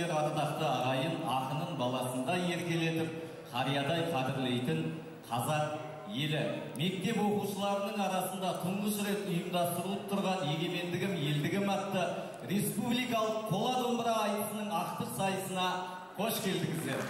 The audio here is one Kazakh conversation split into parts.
сүйер ардақты ағайын, ақынын баласында еркелетіп, қариядай қадірлейтін қазақ елі. Мектеп оқушыларының арасында тұңғыш рет ұйымдастырылып тұрған Егемендігім, елдігім атты республикалық қола домбыра айтысының ақтық сайысына қош келдіңіздер.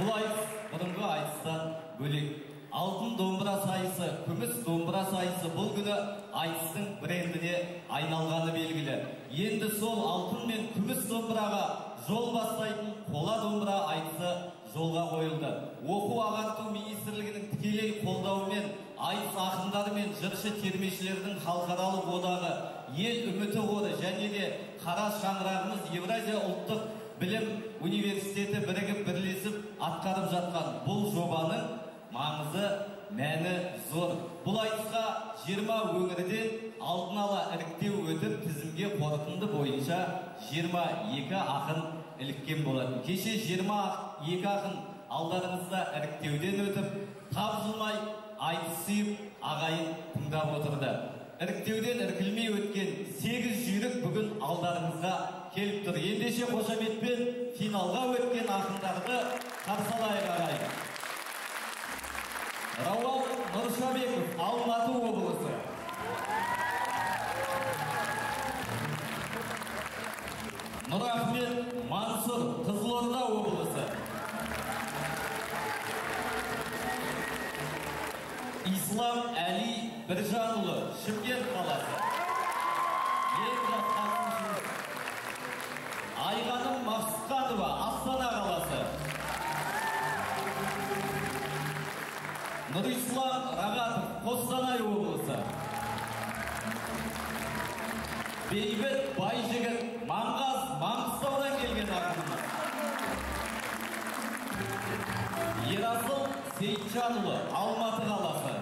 Бұл айтыс бұрынғы айтыстан бөлек. Алтын домбыра сайысы, күміс домбыра сайысы бұл күні айтыстың брендіне айналғаны белгілі. Енді сол алтын мен күміс домбыраға жол бастайтын қола домбыра айтысы жолға қойылды. Оқу ағарту министрлігінің тікелей қолдауымен айтыс ақындары мен жыршы термешілердің халықаралық одағы, Ел үміті қоры және де қара шаңырағымыз Евразия ұлттық білім университеті бірігіп бірлесіп атқарып жатқан бұл жобаның маңызы, мәні зор. Бұл айтысқа 20 өңірден алдын ала іріктеу өтіп, тізімге қорытынды бойынша 22 ақын іліккен болатын. Кеше 22 ақын алдарыңызда іріктеуден өтіп, тапжылмай айтыс сүйіп, ағайын тыңдап отырды. Іріктеуден іркілмей өткен 8 жүйрік бүгін алдарыңызға келіп тұр. Ендеше қошеметпен финалға өткен ақындарды қарсы алайық ағайын. Рауан Нұршабеков, Алматы облысы. Нұрахмет Мансұр, Қызылорда облысы. Ислам Әли Біржанұлы, Шымкент қаласы. Ең жас қатысушымыз. Айғаным Мақсұтқанова, Астана қаласы. Нұрислам Рағатов, Қостанай облысы. Бейбіт Байжігіт, Маңғаз, Маңғыстаудан келген ақынымыз. Ерасыл Сейітжанұлы, Алматы қаласы.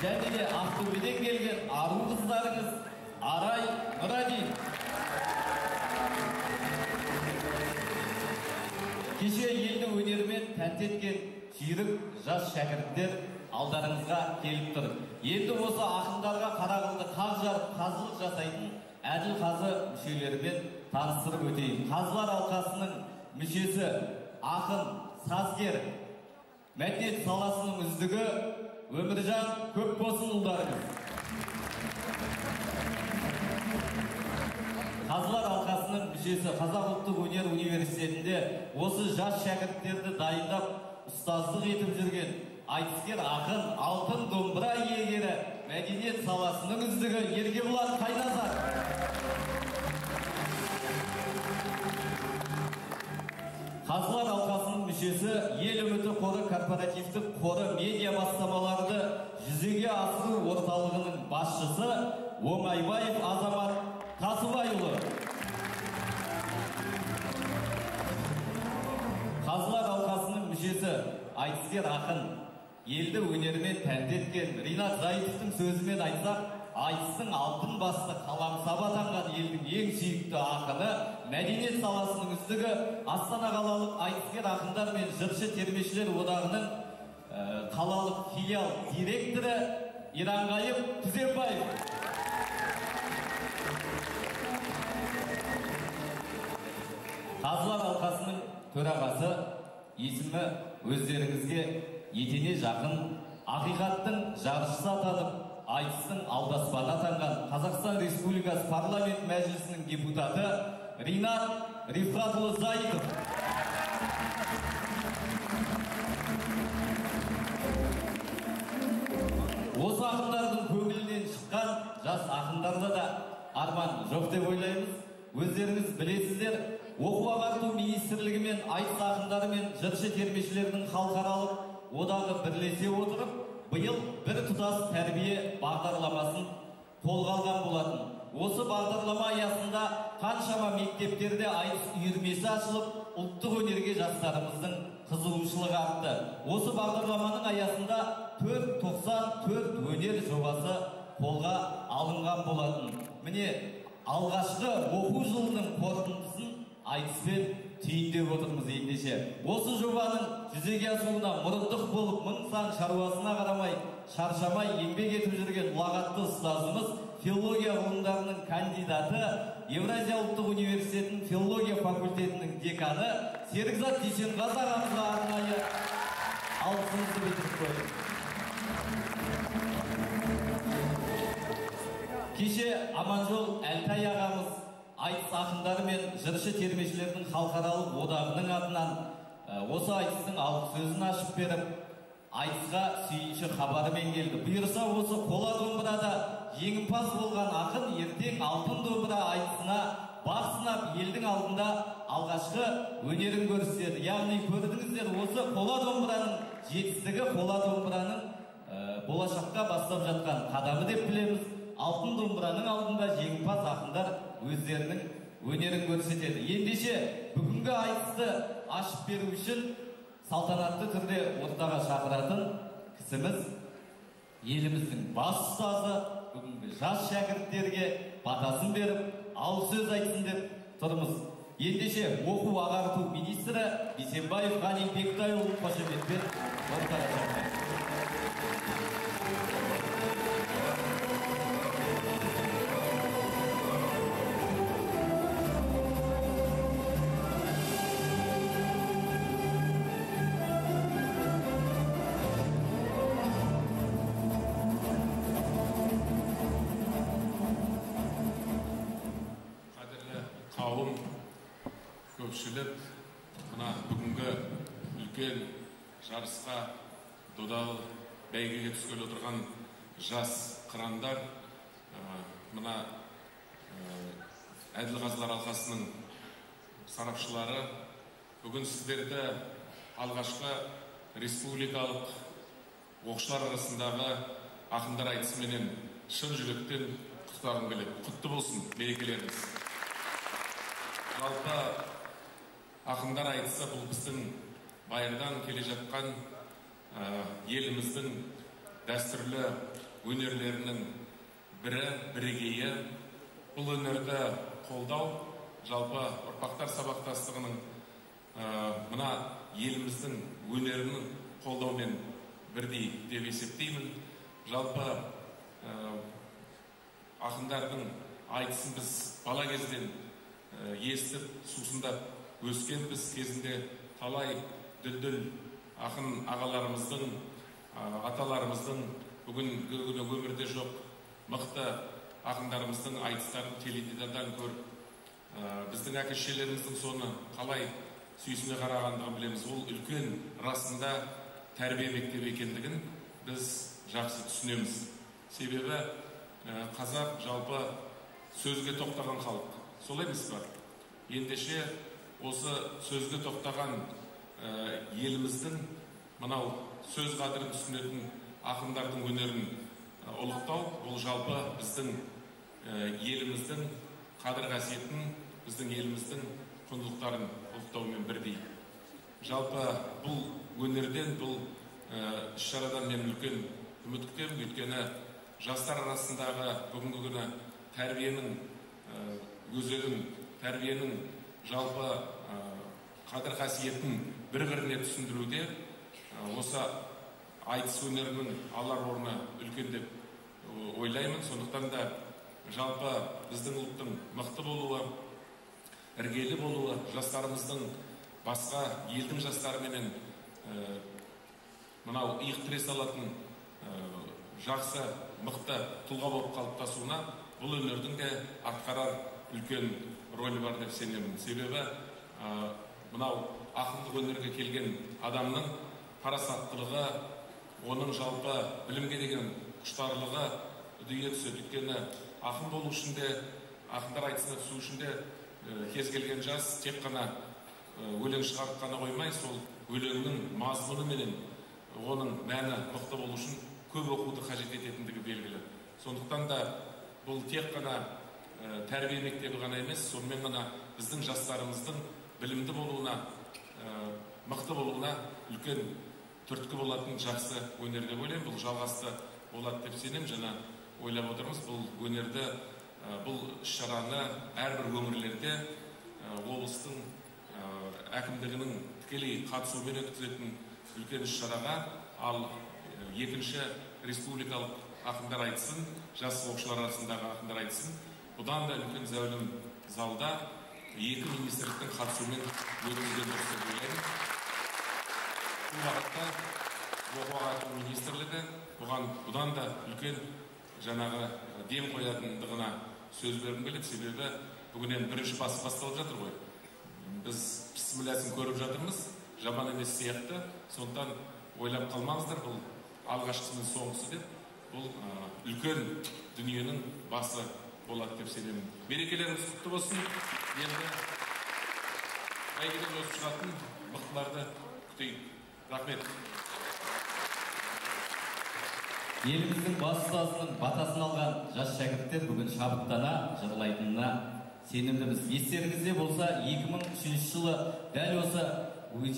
Және де Ақтөбеден келген ару қыздарыңыз Арай Нұрадин. Кеше елді өнерімен тәнті еткен жүйрік жас шәкірттер алдарыңызға келіп тұр. Енді осы ақындарға қара қылды қақ жарып қазылық жасайтын әділ қазы мүшелерімен таныстырып өтейін. Қазылар алқасының мүшесі ақын, сазгер, мәдениет саласының үздігі Өміржан Көпбосын ұлдарыңыз. Қазылар алқасының мүшесі Қазақ ұлттық өнер университетінде осы жас шәкірттерді дайындап ұстаздық етіп жүрген айтыскер ақын, алтын домбыра иегері, мәдениет саласының үздігі Еркебұлан Қайназар. Қазылар алқасының мүшесі Ел үміті қоры корпоративтік қоры медиа бастамаларды жүзеге асыру орталығының басшысы Оңайбаев Азамат Тасыбайұлы. Қазылар алқасының мүшесі айтыскер ақын, елді өнерімен тәнті еткен Ринат Зайытовтың сөзімен айтсақ, айтыстың алтын басты қаламсабы атанған елдің ең сүйікті ақыны, мәдениет саласының үздігі, Астана қалалық айтыскер ақындар мен жыршы термешілер одағының қалалық филиал директоры Иранғайып Түзембаев. Қазылар алқасының төрағасы, есімі өздеріңізге етене жақын, ақиқаттың жаршысы атанып, айтыстың алдаспаны атанған Қазақстан Республикасы Парламент Мәжілісінің депутаты Ринат Рифхатұлы Зайытов. Осы ақындардың көңілінен шыққан жас ақындарда да арман жоқ деп ойлаймыз. Өздеріңіз білесіздер, Оқу ағарту министрлігі мен айтыс ақындары мен жыршы термешілердің халықаралық одағы бірлесе отырып, биыл бір тұтас тәрбие бағдарламасын қолға алған болатын. Осы бағдарлама аясында қаншама мектептерде айтыс үйірмесі ашылып, ұлттық өнерге жастарымыздың қызығушылығы артты. Осы бағдарламаның аясында 494 өнер жобасы қолға алынған болатын. Міне, алғашқы оқу жылының қорытындысын айтыспен түйіндеп отырмыз ендеше. Осы жобаның жүзеге асуына мұрындық болып, мың сан шаруасына қарамай, шаршамай еңбек етіп жүрген ұлағатты ұстазымыз, филология ғылымдарының кандидаты, Евразия ұлттық университетінің филология факультетінің деканы Серікзат Дүйсенғазы ағамызға арнайы алғысымызды білдіріп қояйық. Кеше Аманжол Әлтай ағамыз айтыс ақындары мен жыршы термешілердің халықаралық одағының атынан осы айтыстың алғы сөзін ашып беріп, айтысқа сүйінші хабарымен келді. Бұйырса, осы қола домбырада жеңімпаз болған ақын ертең алтын домбыра айтысына бақ сынап, елдің алдында алғашқы өнерін көрсетеді. Яғни көрдіңіздер, осы қола домбыраның жетістігі, қола домбыраның болашаққа бастап жатқан қадамы деп білеміз. Алтын домбыраның алдында жеңімпаз ақындар өздерінің өнерін көрсетеді. Ендеше бүгінгі айтысты ашып беру үшін салтанатты түрде ортаға шақыратын кісіміз еліміздің бас ұстазы, бүгінгі жас шәкірттерге батасын беріп, ауыз сөз айтсын деп тұрмыз. Ендеше оқу ағарту министрі Бейсенбаев Ғани Бектайұлын қошеметпен ортаға шақырады. Қауым, көпшілік, мына бүгінгі үлкен жарысқа, додалы бәйгеге түскелі отырған жас қырандар, мына әділқазылар алқасының сарапшылары, бүгін сіздерді алғашқы республикалық оқушылар арасындағы ақындар айтысыменен шын жүректен құттықтағым келеді. Құтты болсын мерекелеріңіз. Жалпы ақындар айтысы бұл біздің байырдан келе жатқан еліміздің дәстүрлі өнерлерінің бірі, бірегейі. Бұл өнерді қолдау жалпы ұрпақтар сабақтастығының, мына еліміздің өнерінің қолдаумен бірдей деп есептеймін. Жалпы ақындардың айтысын біз бала кезден естіп, сусындап өскенбіз. Кезінде талай дүлдүл ақын ағаларымыздың, аталарымыздың, бүгінгі күні өмірде жоқ мықты ақындарымыздың айтыстарын теледидардан көріп, біздің әке шешелеріміздің соны қалай сүйсіне қарағандығын білеміз. Ол үлкен расында тәрбие мектебі екендігін біз жақсы түсінеміз. Себебі қазақ жалпы сөзге тоқтаған халық. Солай емес пе? Ендеше осы сөзге тоқтаған еліміздің мынау сөз қадірін түсінетін ақындардың өнерін ұлықтау, бұл жалпы біздің еліміздің қадір қасиетін, біздің еліміздің құндылықтарын ұлықтаумен бірдей. Жалпы бұл өнерден, бұл іс-шарадан мен үлкен үміт күтемін. Өйткені жастар арасындағы бүгінгі күні тәрбиенің өзегін, тәрбиенің жалпы қадір қасиетін бір-біріне түсіндіруде осы айтыс өнерінің алар орны үлкен деп ойлаймын. Сондықтан да жалпы біздің ұлттың мықты болуы, іргелі болуы, жастарымыздың басқа елдің жастарыменен мынау иық тіресе алатын жақсы, мықты тұлға болып қалыптасуына бұл өнердің де атқарар үлкен рөлі бар деп сенемін. Себебі мынау ақындық өнерге келген адамның парасаттылығы, оның жалпы білімге деген құштарлығы үдейе түседі. Өйткені ақын болу үшін де, ақындар айтысына түсу үшін де кез келген жас тек қана өлең шығарып қана қоймай, сол өлеңнің мазмұны менен оның мәні мықты болу үшін көп оқуды қажет ететіндігі белгілі. Сондықтан да бұл тек қана тәрбие мектебі ғана емес, сонымен ғана біздің жастарымыздың білімді болуына, мықты болуына үлкен түрткі болатын жақсы өнер деп ойлаймын. Бұл жалғасты болады деп сенемін. Жаңа ойлап отырмыз, бұл өнерді, бұл іс-шараны әрбір өңірлерде облыстың әкімдігінің тікелей қатысуымен өткізетін үлкен іс-шараға, ал екінші республикалық ақындар айтысын, жас оқушылар арасындағы ақындар айтысын бұдан да үлкен зәулім залда екі министрліктің қатысуымен өткізген дұрыс деп ойлаймын. Бұл бағытта оқу ағарту министрлігі бұған бұдан да үлкен жаңағы дем қоятындығына сөз бергім келеді. Себебі бүгін енді бірінші басы басталып жатыр ғой. Біз пісмілләсін көріп жатырмыз, жаман емес сияқты. Сондықтан ойлап қалмаңыздар, бұл алғашқысы мен соңғысы деп, бұл үлкен дүниенің басы болады деп сенемін. Мерекелеріңіз құтты болсын. Енді бәйгеден өсіп шығатын мықтыларды күтейік. Рахмет. Еліміздің бас ұстазының батасын алған жас шәкірттер бүгін шабыттана жырлайтынына сенімдіміз. Естеріңізде болса, 2003 жылы дәл осы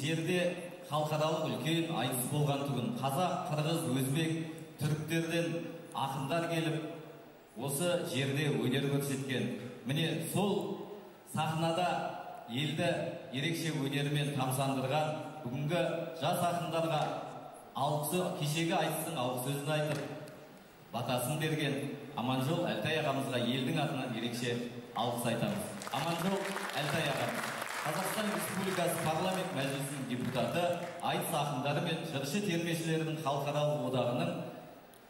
жерде халықаралық үлкен айтыс болған түгін. Қазақ, қырғыз, өзбек, түріктерден ақындар келіп осы жерде өнер көрсеткен. Міне сол сахнада елді ерекше өнерімен тамсандырған бүгінгі жас ақындарға алғысы, кешегі айтыстың алғы сөзін айтып, батасын берген Аманжол Әлтай ағамызға елдің атынан ерекше алғыс айтамыз. Аманжол Әлтай ағамыз Қазақстан Республикасы Парламент Мәжілісінің депутаты, айтыс ақындары мен жыршы термешілерінің халықаралық одағының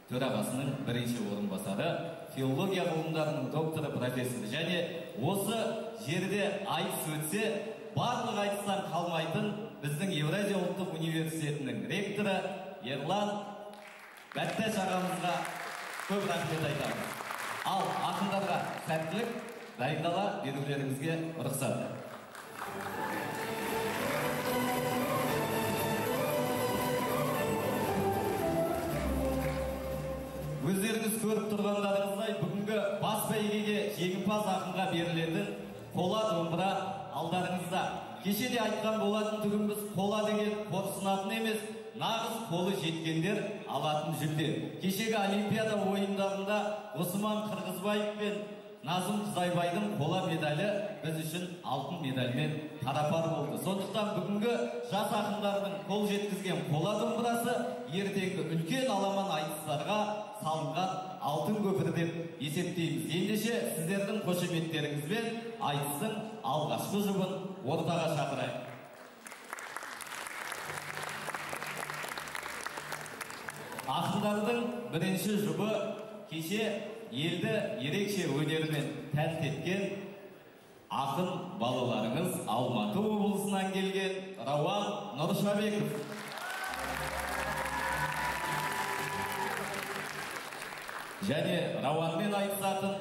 төрағасының бірінші орынбасары, филология ғылымдарының докторы, профессоры. Және осы жерде айтыс өтсе, барлық айтыстан қалмайтын біздің Евразия ұлттық университетінің ректоры Ерлан Бәттәш ағамызға көп рахмет айтамыз. Ал ақындарға сәттілік, дайындала берулеріңізге рұқсат. Өздеріңіз көріп тұрғандарыңыздай, бүгінгі бас бәйгеге жеңімпаз ақынға берілетін қола домбыра алдарыңызда. Кеше де айтқан болатын түгін, біз қола деген қорсынатын емес, нағыз қолы жеткендер алатын жүлде. Кешегі Олимпиада ойындарында Осман Қырғызбаев пен Назым Қызайбайдың қола медалі біз үшін алтын медальмен парапар болды. Сондықтан бүгінгі жас ақындардың қол жеткізген қола домбырасы ертеңгі үлкен аламан айтыстарға салынған алтын көпір деп есептейміз. Ендеше сіздердің қошеметтеріңізбен айтыстың алғашқы жұбын ортаға шақырайық. Ақындардың бірінші жұбы кеше елді ерекше өнерімен тәнті еткен ақын балаларыңыз Алматы облысынан келген Рауан Нұршабеков. Және Рауанмен айтысатын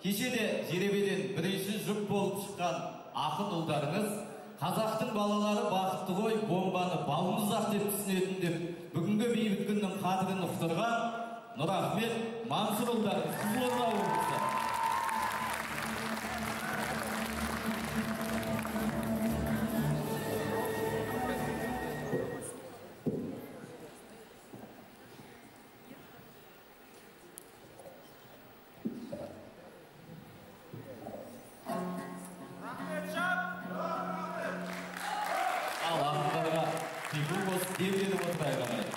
кеше де жеребеден бірінші жұп болып шыққан ақын ұлдарыңыз қазақтың балалары бақытты ғой, бомбаны балмұздақ деп түсінетін деп бүгінгі бейбіт күннің қадірін ұқтырған Нұрахмет Мансұр ұлдарыңыз Қызылорда облысы. Ал ақындарға қиқу қосып дем беріп отырайық ағайын.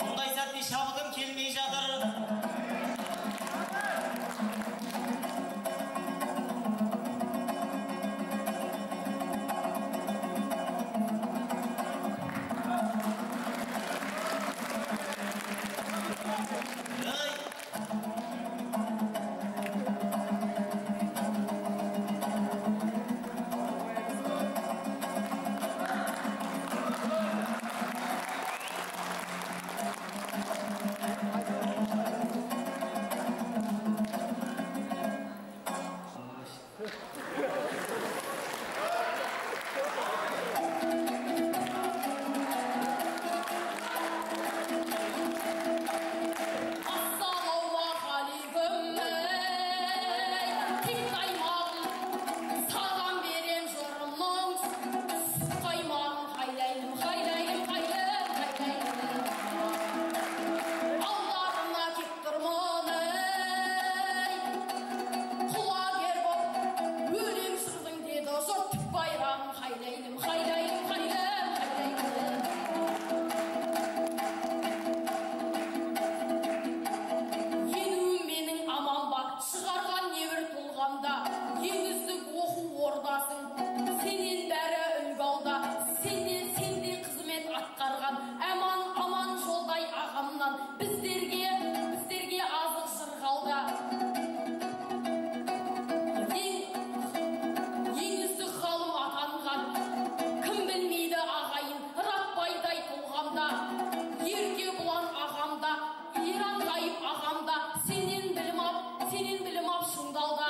Бұндай сәтте шабытым келмей жатыр. Ей! Ассалаумағалейкум, ей, тек аймағым, саған берем жырымның сүт қаймағын. Хайлайлым, хайлайлым, хайлым, хайлайлым. Алдарына кеп тұрмын, ей, құлагер боп өлең жырдың деді жұрт түп байрағын. Хайлайлым, хайлайлым, хайлым, хайлайлым. Енуім менің аман ба, шығарған небір тұлғамда, ең үздік оқу ордасың, сенен бәрі үлгі алда, сенен сендей қызмет атқарған, аман аман жолдай ағамнан, біздерге, біздерге азық жырғалда. Ең, ең үздік ғалым атанған, кім білмейді ағайын, Ратбайдай тұлғамда, Еркебұлан ағамда, Иран Ғайып ағамда, сенен білім ап, сенен білім ап шыңдалда.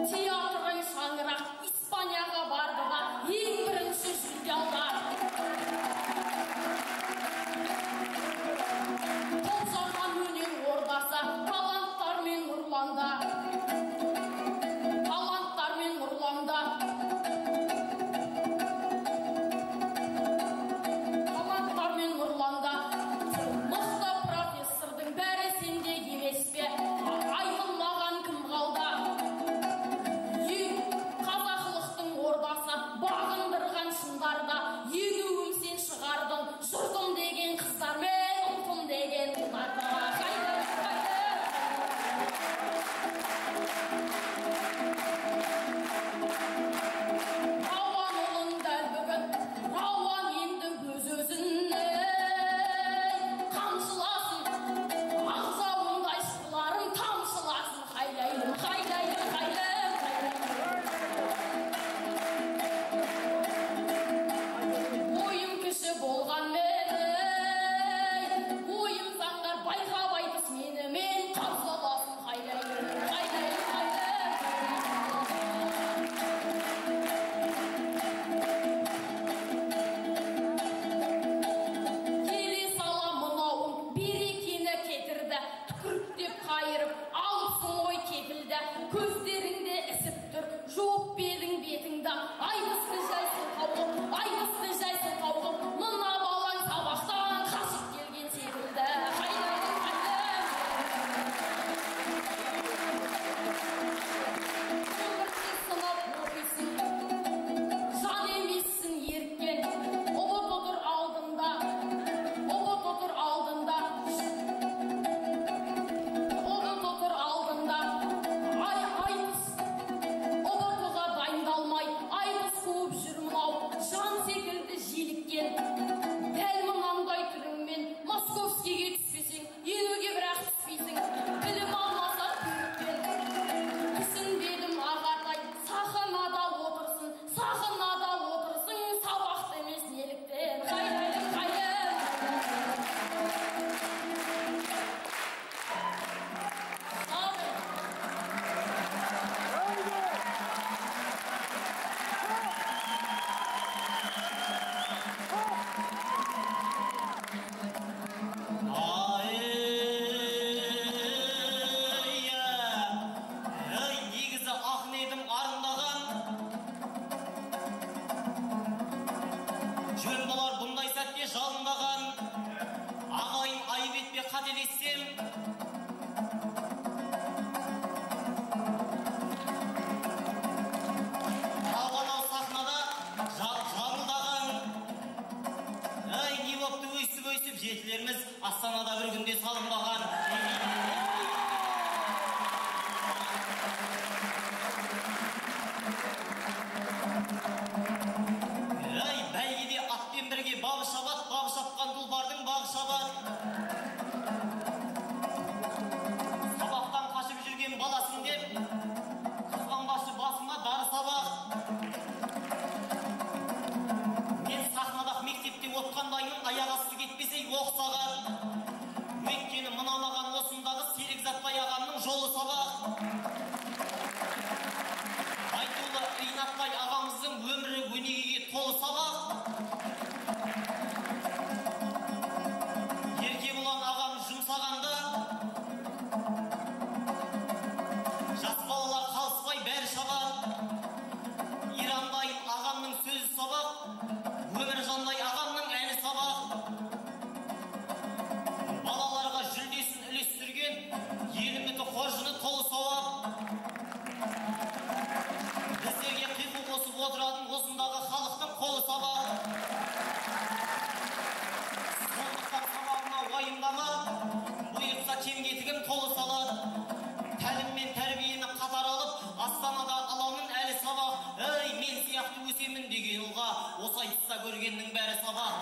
Театрың шаңырақ, Испанияға барды да, ең бірінші жүлде алды. Топ жарған өнер ордасы, таланттармен нұрланды. Таланттармен нұрланды. Таланттармен нұрланды. Мықты профессордың бәрі сенде емес пе? Айтылмаған кім қалды? Ең қазақылықтың ордасы, бағындырған шыңдарда, енуім сен шығардың, жұртым деген қыздармен, ұлтым деген ұлдарда. Хайда, хайда. Рауан ұлың дәл бүгін, Рауан енді өз өзін қамшыласын, ақ жауындай жырларың тамшыласын. Хайлайлым, хайлайлым, хайлым, хайлайлым. Ойым кіші болғанмен, ойым заңғар байқап айтыс менімен қарсыласын. Хайлайлым, хайлайлым, хайлым, Келе сала мынауың берекені кетірді, түкіріктеп қайырып, алыпсың ғой кекілді, көздеріңде ісіп тұр, жуып белің бетіңді, айтысты жай сылтау қып, айтысты жай сылтау қып, мына балаң сабақтан қашып келген секілді. Хайлайлым, хайлым. 11-ші сынып оқисың, жан емессің еріккен, ҰБТ тұр алдында, ҰБТ тұр алдында, ҰБТ тұр алдында, ай айтыс, ҰБТ-ға дайындалмай, айтыс қуып жүр мынау, жан секілді желіккен. Дәл мынандай түріңмен Московскийге түспесең, елуге бірақ түспейсің, білім алмасақ көрікпен. Түсінбедім ағатай, сахнада отырсын, сахнада отырсың, сабақты емес неліктен. Хайлайлым, хайлым. Сабыр. Ай, негізі ақын едім арындаған. Жөн болар бұндай сәтте жалындаған. Ағайын, айып етпе қателессем. Ал анау сахнада жаңылып өмірде салынбаған. Ай, бәйгеде атпен бірге бабы шабат, бабы шапқан тұлпардың бағы шабат. Сабақтан қашып жүрген баласың деп, қызғанбашы басыма дары сабақ. Мен сахнада мектепте отқандаймын, аяқ асты кетпесе оқ сағат. Өйткені мына маған осындағы Серік Затбай ағамның жолы сабақ. Айтулы Ринатбай ағамыздың өмірі өнегеге толы сабақ. Еркебұлан ағамыз жұмсағанда жас балалар қалыспай бәрі шабады. Ирандай ағамның сөзі сабақ, Өміржандай ағамның әні сабақ. Балаларға жүлдесін үлестірген ел үміті қоржыны толы сауап. Біздерге қиқу қосып отыратын осындағы халықтың қолы сабақ. Сондықтан сабағыма уайымдама, бұйыртса кем кетігім толы салады. Тәлім мен тәрбиені қатар алып, Астанада аламын әлі сабақ. Ей, мен сияқты өсемін деген ұлға осы айтыста көргеннің бәрі сабақ.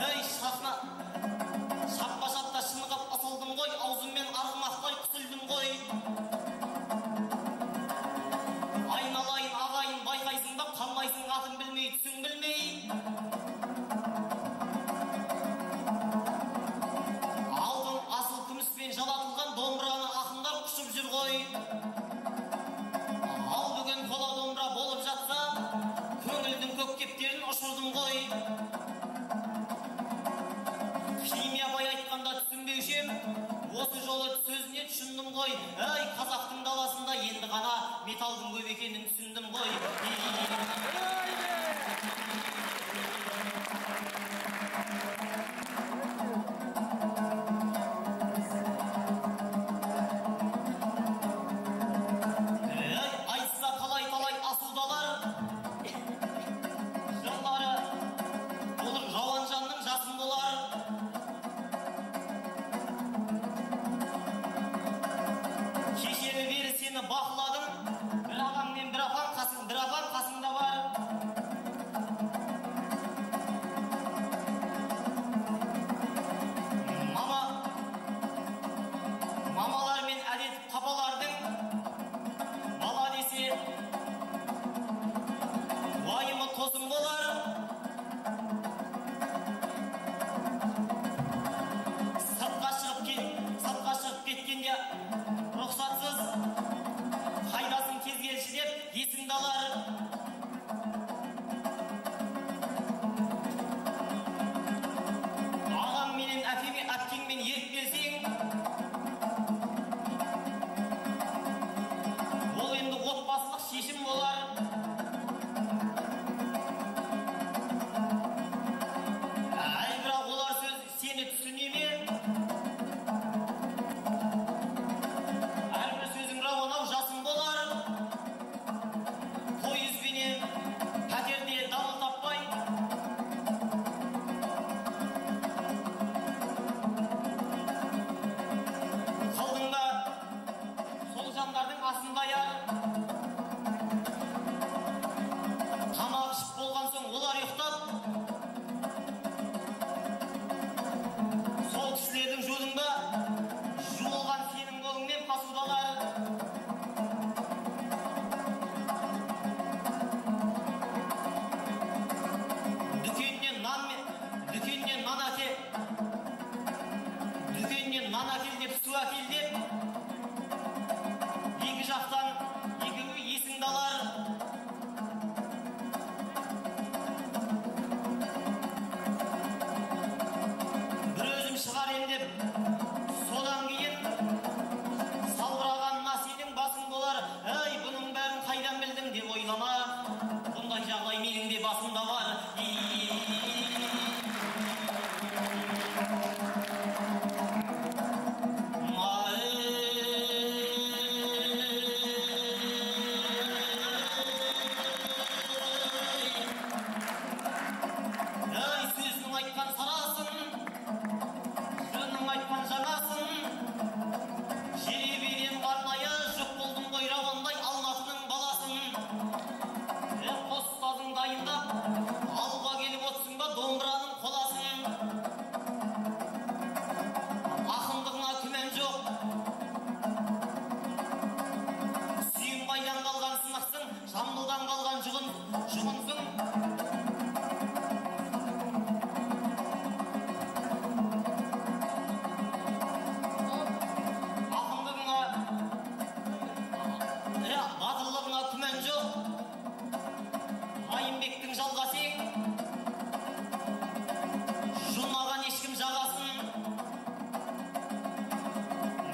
Ей, шахна, шаппа-шапта шынығып ысылдым ғой, аузыммен арғымақтай күсілдім ғой. Айналайын ағайын байқайсың ба, қалмайсың атын білмей, түсін білмей. Алтын асыл күміспен жалатылған домбыраны ақындар құшып жүр ғой. Ал бүгін қола домбыра болып жатса, көңілдің көк кептерін ұшырдым ғой. Химия бай айтқанда түсінбеуші ем, осы жолы сөзіне түсіндім ғой. Ай, қазақтың даласында енді ғана металдың көп екенін түсіндім ғой. Ай, айтса талай-талай асылдалар, жылдары бұл Рауанжанның жасын болар. Кешелі бері сені бақыладым, бір ағаң мен бір апаң қасың, бір апаң қасыңда бар. Мама, мамалар мен әдет папалардың бала десе уайымы тосын болар. Сыртқа шығып кеткенде рұқсатсыз қайдасың тез келші деп есіңді алар. Ағаң менен әпкеме, әпкеңмен еріп келсең, ол енді отбасылық шешім болар. Әй, бірақ олар сөз сені түсіне ме? Әрбір сөзің рауан ау жасын болар. Пойызбенен пәтерде дамыл таппай, қалдың ба сол жандардың асында яр. Тамақ ішіп болған соң олар ұйықтап, сол кісілердің жудың ба жуылған сенің қолыңмен посудалар. Дүкеннен нан мен дүкеннен нан әкел, дүкеннен нан әкел деп, су әкел деп, екі жақтан екеуі есіңді алар. Бір өзім шығар ем деп, содан кейін салбыраған мына сенің басың болар. Ей, бұның бәрін қайдан білдің деп ойлама, бұндай жағдай менің де басымда бар. Ай.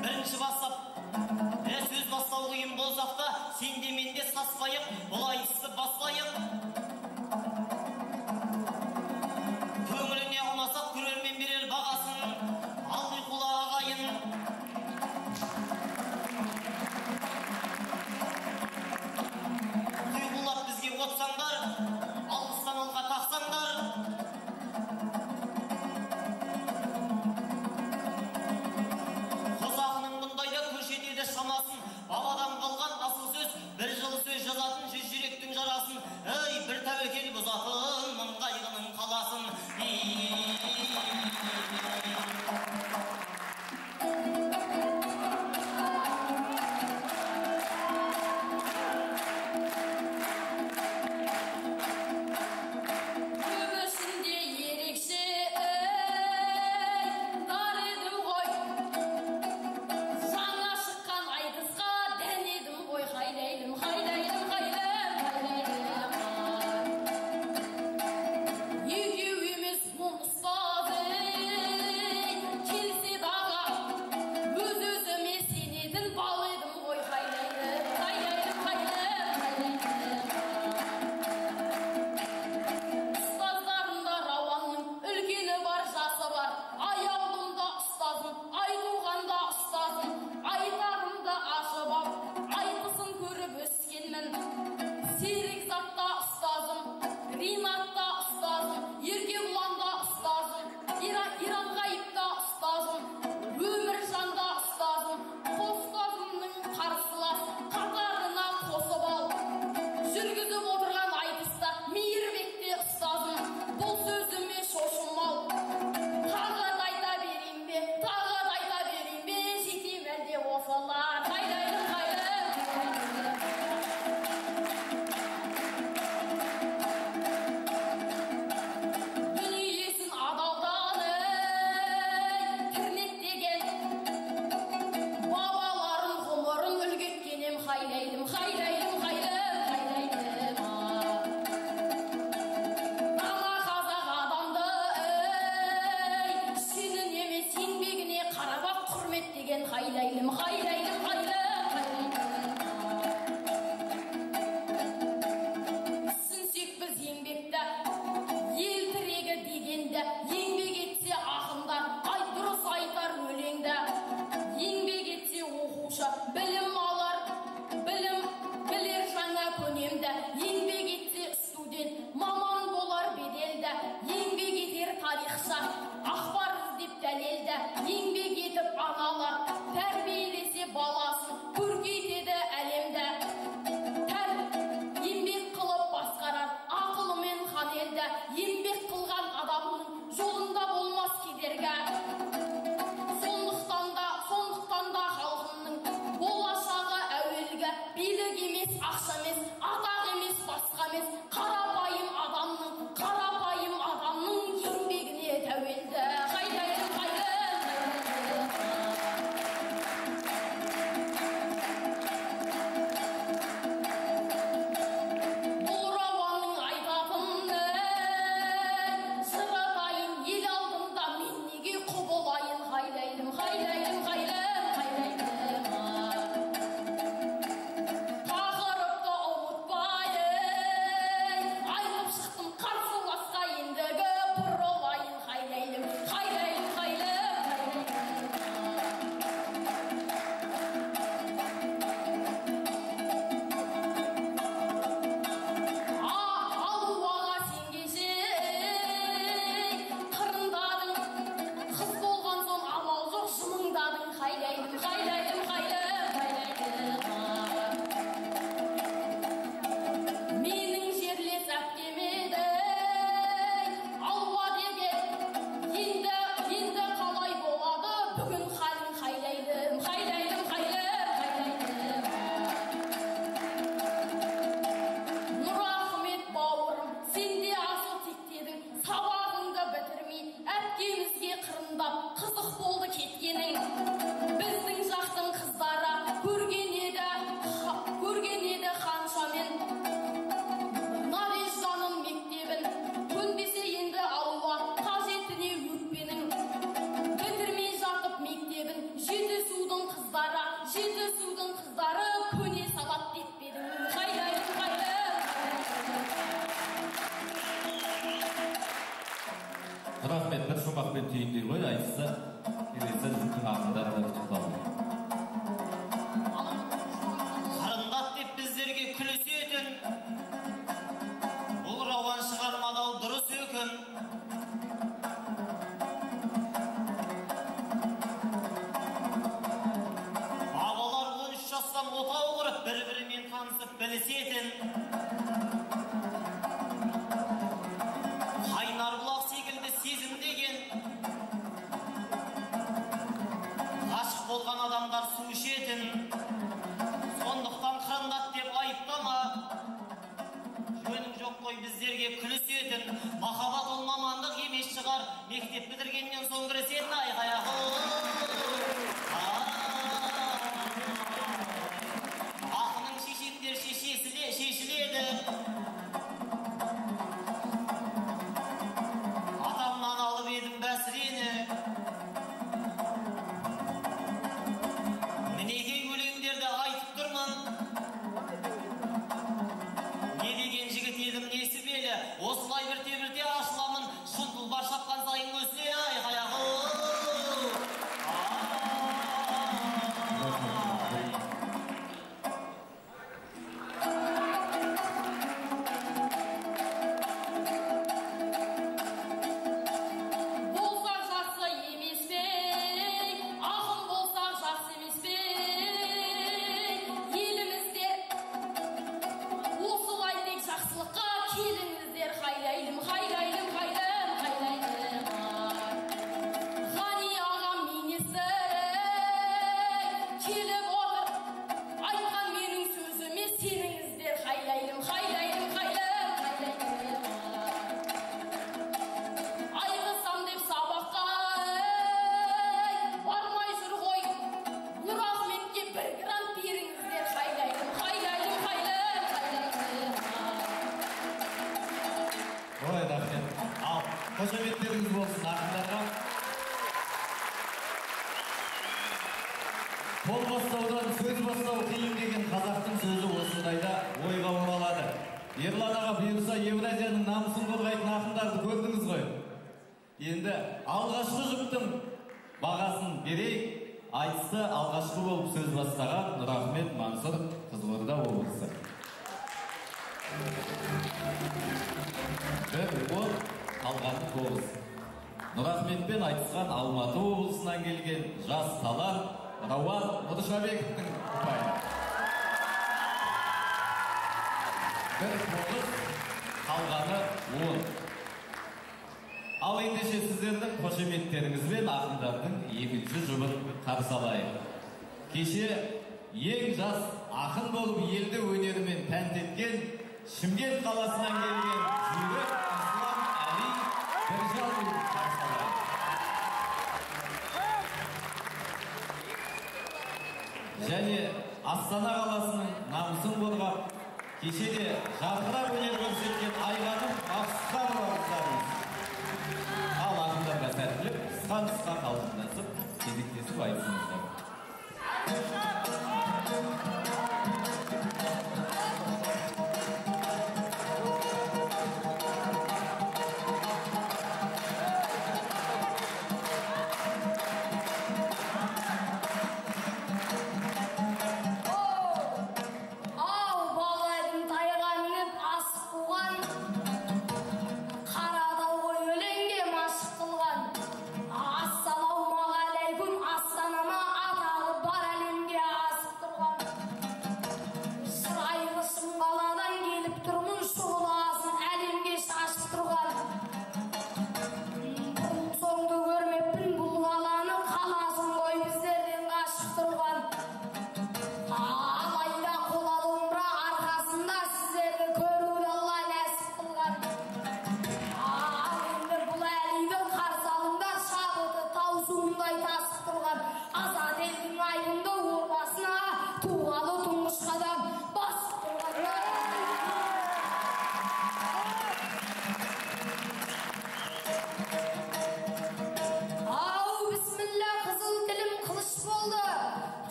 Бірінші бастап, сөз бастау қиын болсақ та, сен де мен де саспайық, бұл айтысты бастайық. Көңіліне ұнасақ, көрермен берер бағасын, ал ұйқылы ағайын. Құйқылап бізге отсаңдар, алғыстан алға тақсаңдар. Қосағының бұндайда көшетеді шамасын, бабадан қалған асыл сөз, бір жылы сөз жазатын жүз жүректің жарасын. Ей, бір тәуекел бұзатын мың қайғының қаласын. Көп ішінде ерекше дар едім ғой, жаңа шыққан айтысқа дән едім ғой. Хайлайлым, хайлайлым, хайлам, хайлайлым. Екеу емес, он ұстаз, ей, келсе дағы өз өзіме сенетін бал едім ғой. Хайлайлым, хайлайлым, хайлам, хайлайлым. Ұстаздарымда Рауанның үлкені бар, жасы бар. Аяулымда ұстазым, Айтуғанда ұстазым, айтарымды ашып ап, айтысын көріп өскенмін. Серік Затта ұстазым, Ринатта ұстазым, Еркебұланда ұстазым, Иранғайыпта ұстазым, Өміржанда ұстазым, қос ұстазымның қарсылас қатарына қосып ал. Жүргізіп отырған айтыста Мейірбекте ұстазым, бұл сөзіме шошымау. Тағы да айта берейін бе, тағы да айта берейін бе, жете ме әлде осылар? Хайлайлым, хайлам, хайлайлым. Дүниесін адалдан, ей, тірнектеген бабаларым ғұмырын үлгі еткен ем. Хайлайлым, хайлайлым, хайлам, хайлайлым. Дана қазақ адамды, ей, шенін емес, еңбегіне қарап ақ құрметтеген. Хайлайлым, хайлайлым, хайлам, хайлайлым. Түсінсек біз еңбекті ел тірегі дегенді, еңбек етсе ақындар, ай, дұрыс айтар өлеңді. Еңбек етсе оқушы білім алар, білім білер жаңа көнемді. Еңбек етсе студент маман болар беделді. Еңбек етер тарихшы ақпар іздеп дәлелді. Еңбек етіп аналар тәрбиелесе баласын. Жетісудың қыздары көне салат деп пе едің? Хайдайым, хайдайым. Рахмет, бір шумақпен түйіндей ғой айтысты. Келесі жұптың ақындары да құттықталды. Қарындат деп біздерге күлісетін, бұл рауан шығармады-ау дұрыс өкім. Бабалар 13 жастан отау құрып, бір-бірімен танысып білісетін. Қайнар бұлақ секілді сезім деген, ғашық болған адамдар су ішетін. Сондықтан қырындат деп айыптама, жөнің жоқ қой біздерге күлісетін. Махаббат ол мамандық емес шығар, мектеп бітіргеннен соң кірісетін. Айқай. Ақының шешендер шешіледі. Атамнан алып едім бәсірені. Мінекей өлеңдерді айтып тұрмын. Не деген жігіт едім несібелі, осылай бірте-бірте ашыламын. Шын тұлпар шапқан сайын өсе. Айқай. Болсақ жақсы емес пе? Ақын болсақ жақсы емес пе? Елімізде осылай тек жақсылыққа келіңіздер. Хайдайлым, хайдайлым, хайдам, хайдайлым. Ғани ағам министр келіп отыр, айтқан менің сөзіме сеніңіздер. Хайдайлым, хайдайлым, хайдам, хайдайлым. Айғызсам деп сабаққа бармай жүр ғой, Нұрахметке бір грант беріңіздер. Хайдайлым, хайдайлым, хайдам, хайдайлым. Ой, рахмет. Ал, қошеметтеріңіз болсын ақындарға. Қол бастаудан сөз бастау қиын деген қазақтың сөзі осындайда ойға оралады. Ерлан аға, бұйырса Евразияның намысын қорғайтын ақындарды көрдіңіз ғой. Енді алғашқы жұптың бағасын берейік. Айтысты алғашқы болып сөз бастаған Нұрахмет Мансұр, Қызылорда облысы. 1 10, қалғаны 9. Нұрахметпен айтысқан Алматы облысынан келген жас талант Рауан Нұршабековтің ұпайы. 1 9, қалғаны 10. Ал ендеше сіздердің қошеметтеріңізбен ақындардың екінші жұбын қарсы алайық. Кеше ең жас ақын болып елді өнерімен тәнті еткен Шымкент қаласынан келген жүйрік Ислам Әли Біржанұлын қарсы алайық. Және Астана қаласының намысын қорғап, кеше де жарқырап өнер көрсеткен Айғаным Мақсұтқанова қыздарымыз. Ал ақындарға сәттілік, қысқа нұсқа қалжыңдасып, кезектесіп айтсыңыздар. Ау, бала едім тайға мініп асық қуған, Қаратау ғой өлеңге машық қылған. Ассалаумағалейкум, Астанама, ата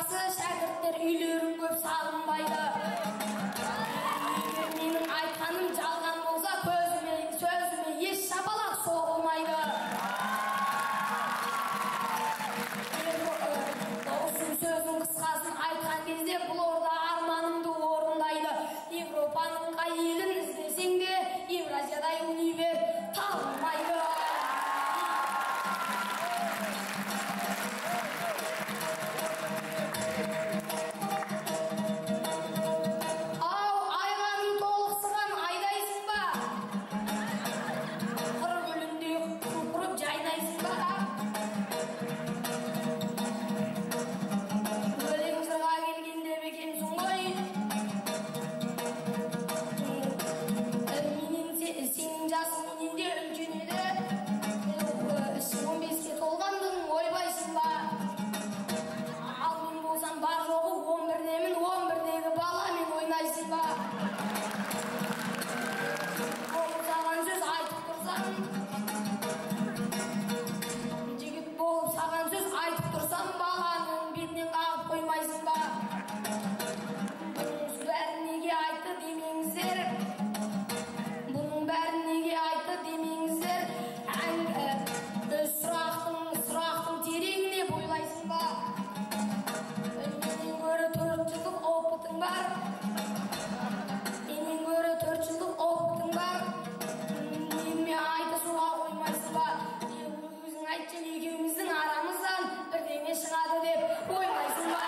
жақсы шәкірттер үйлерін көп сағынбайды. Егер менің айтқаным жалған болса, көзіме, сөзіме еш шапалақ соғылмайды. Ұзын сөздің қысқасын айтқан кезде бұл орда арманымды орындайды. Европаның қай елін іздесең де, Евразиядай универ табылмайды. Ау, айғаның толықсыған айдайсың ба? Қыр гүліндей құлпырып жайнайсың ба? Өлең жырға келгенде бекемсің ғой. Менен сенің жасың менен де үлкен еді. 15-ке толғандың, ойбайсың ба? Ал мен болсам бар жоғы 11-демін, 11-дегі баламен ойнайсың ба? Болып саған сөз айтып тұрсам, жігіт болып саған сөз айтып тұрсам, баланың бетінен қағып қоймайсың ба? Бұның бәрін неге айтты демеңіздер. Бұның бәрін неге айтты демеңіздер. Сұрақтың тереңіне бойлайсың ба? Менен гөрі 4 жылдық опытың бар. Менен гөрі 4 жылдық опытың бар. Менімен айтысуға қоймайсың ба? Өзің айтшы, екеуміздің арамыздан бірдеңе шығады деп ойлайсың ба?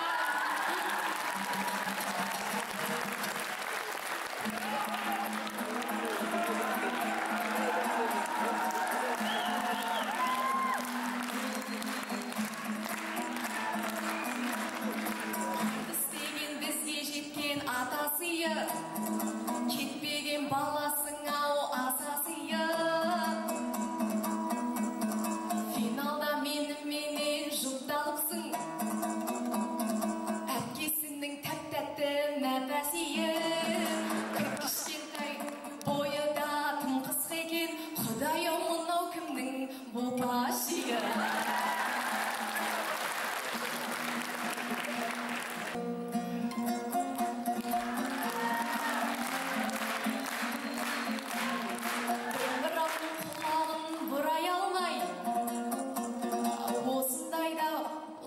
Істеген бізге жеткен ата сыйы, кетпеген баласың ау аса сыйы. Финалда меніменен жұпталыпсың, әпкесінің тәп-тәтті нәпәсиі. Кіп-кішкентай бойы да тым қысқа екен, Құдай-ау, мынау кімнің бопашиы? Домбыраның құлағын бұрай алмай, осындайда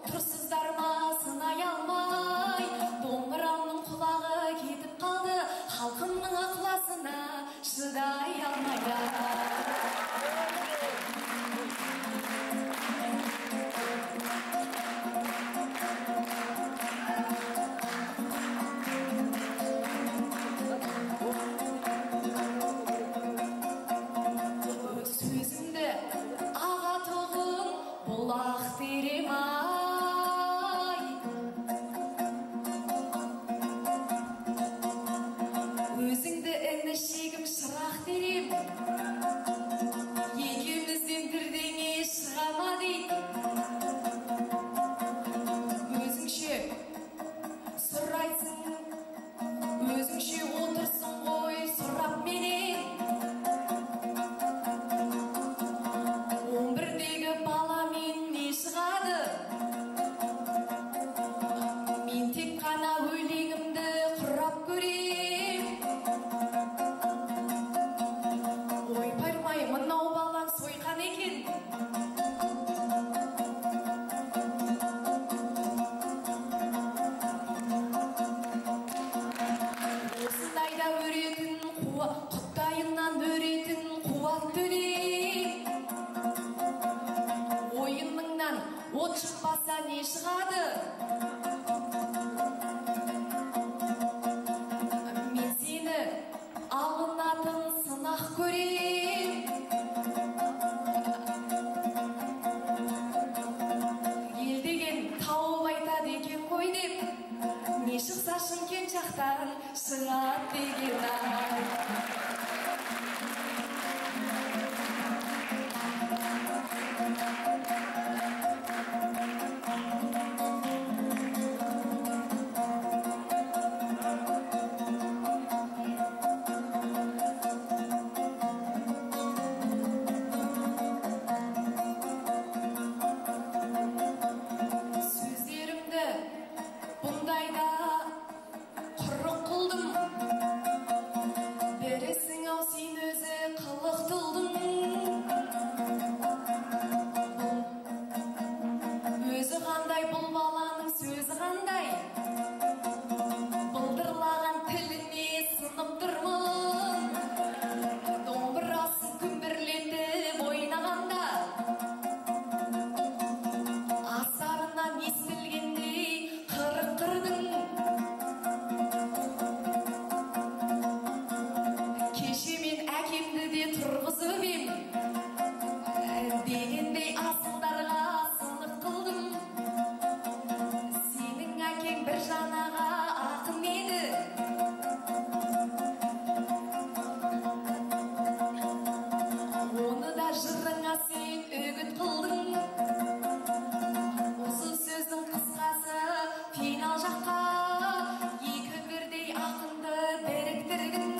тұрсыздар ма сынай алмай. Домбыраның құлағы кетіп қалды, халқымның ықыласына шыдай алмай. Сөзімді ағатұғын бұлақ терем ай. Өзіңді інішегім шырақ терем. Екеумізден бірдеңе шыға ма дейді. Өзіңше сұрайсың, өзіңше отырсың ғой сұрап менен. 11-дегі баламен не шығады? Мен тек қана өлеңімді құрап көрем. Ойпырмай, мынау балаң сойқан екен. Осындайда өретін құттайынан өретін қуат төлем. Ойыныңнан от шықпаса не шығады? Мен сені алынатын сынақ көрем. Ел деген тауып айтады екен қой деп, не шықса Шымкент жақтан шығады деген ай. Сөздерімді Біржан аға ақын еді. Оны да жырыңа сен үгіт қылдың. Ұзын сөздің қысқасы финал жаққа екі бірдей ақынды біріктірдің.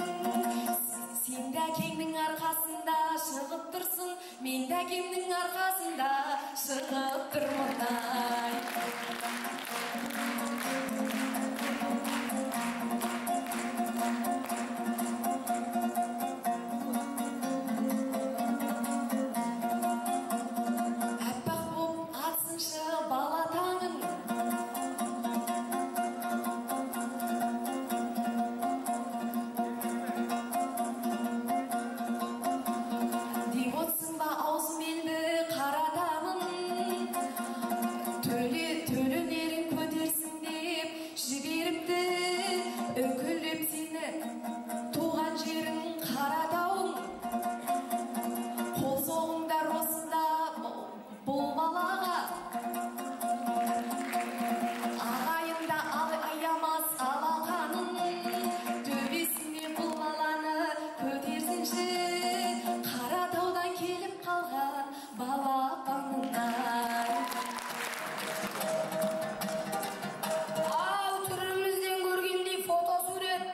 Сен де әкеңнің арқасында шығып тұрсың, мен де әкемнің арқасында шығып тұрмын ай. Аппақ боп атсыншы бала таңың, деп отырсың ба аузым енді қаратамын. Төлөнерін көтерсін деп жіберіпті үкілеп сені туған жерің Қаратауың. Қол соғыңдар осында бұл балаға, ағайын да аямас алақанын. Төбесіне бұл баланы көтерсінші, Қаратаудан келіп қалған балапанын ай. Ау, түрімізден көргендей фотосурет.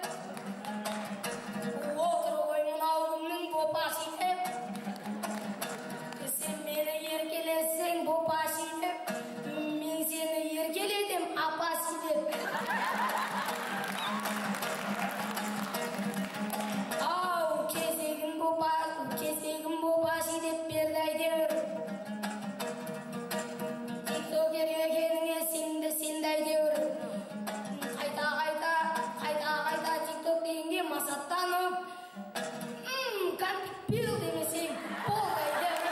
Отыр ғой мынау кімнің попасы деп. Сен мені еркелетсең попасы деп, мен сені еркелетем апасы деп. Ау, кезегін попасы деп берді әйтеуір. Тиктокер екеніңе сенді сенді әйтеуір. Қайта қайта, қайта қайта тикток дегенге масаттанып, кәмпит пил демесең болды әйтеуір.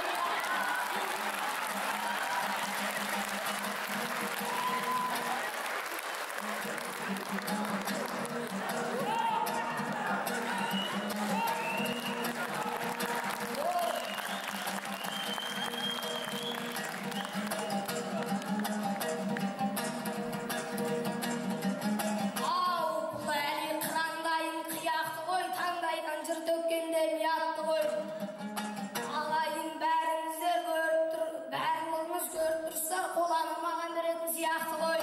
Ау, бұл әлі қырандайын қияқты ғой, таңдайдан жыр төккенде ұятты ғой. Ағайын, бәріңіздер көріп тұр, барлығыңыз көріп тұрсыздар, қоланы маған беретін сияқты ғой.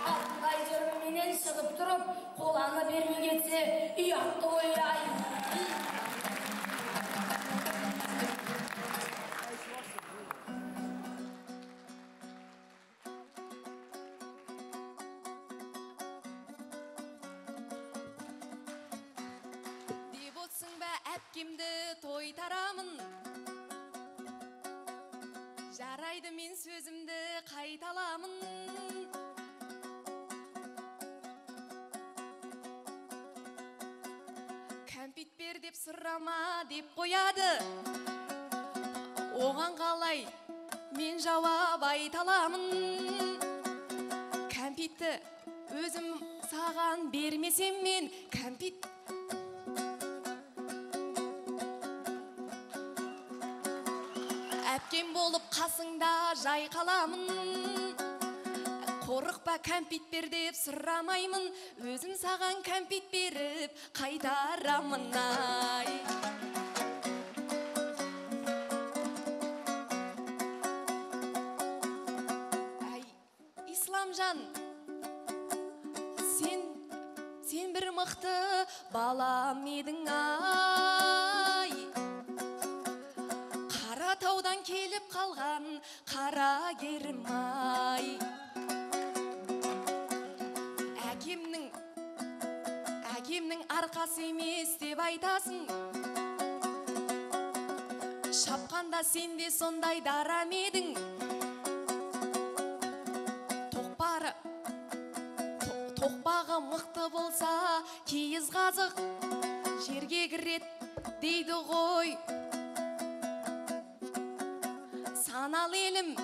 Алтындай жырменен шығып тұрып, қоланы бермей кетсе, ұятты ғой, ай. Деп отырсың ба әпкемді тойтарамын. Жарайды, мен сөзімді қайталамын. Кәмпит бер деп сұрама деп қояды. Оған қалай мен жауап айта аламын? Кәмпитті өзім саған бермесем мен кәмпит әпкем болып қасыңда жай қаламын. Қорықпа, кәмпит бер деп сұрамаймын, өзім саған кәмпит беріп қайтарамын ай. Әй, Исламжан, сен бір мықты балам едің ай. Қаратаудан келіп қалған қарагерім ай. Әкемнің арқасы емес деп айтасың. Шапқанда сен де сондай дарам едің. Тоқпары, тоқпағы мықты болса, киіз қазық жерге кірет дейді ғой. Саналы елім,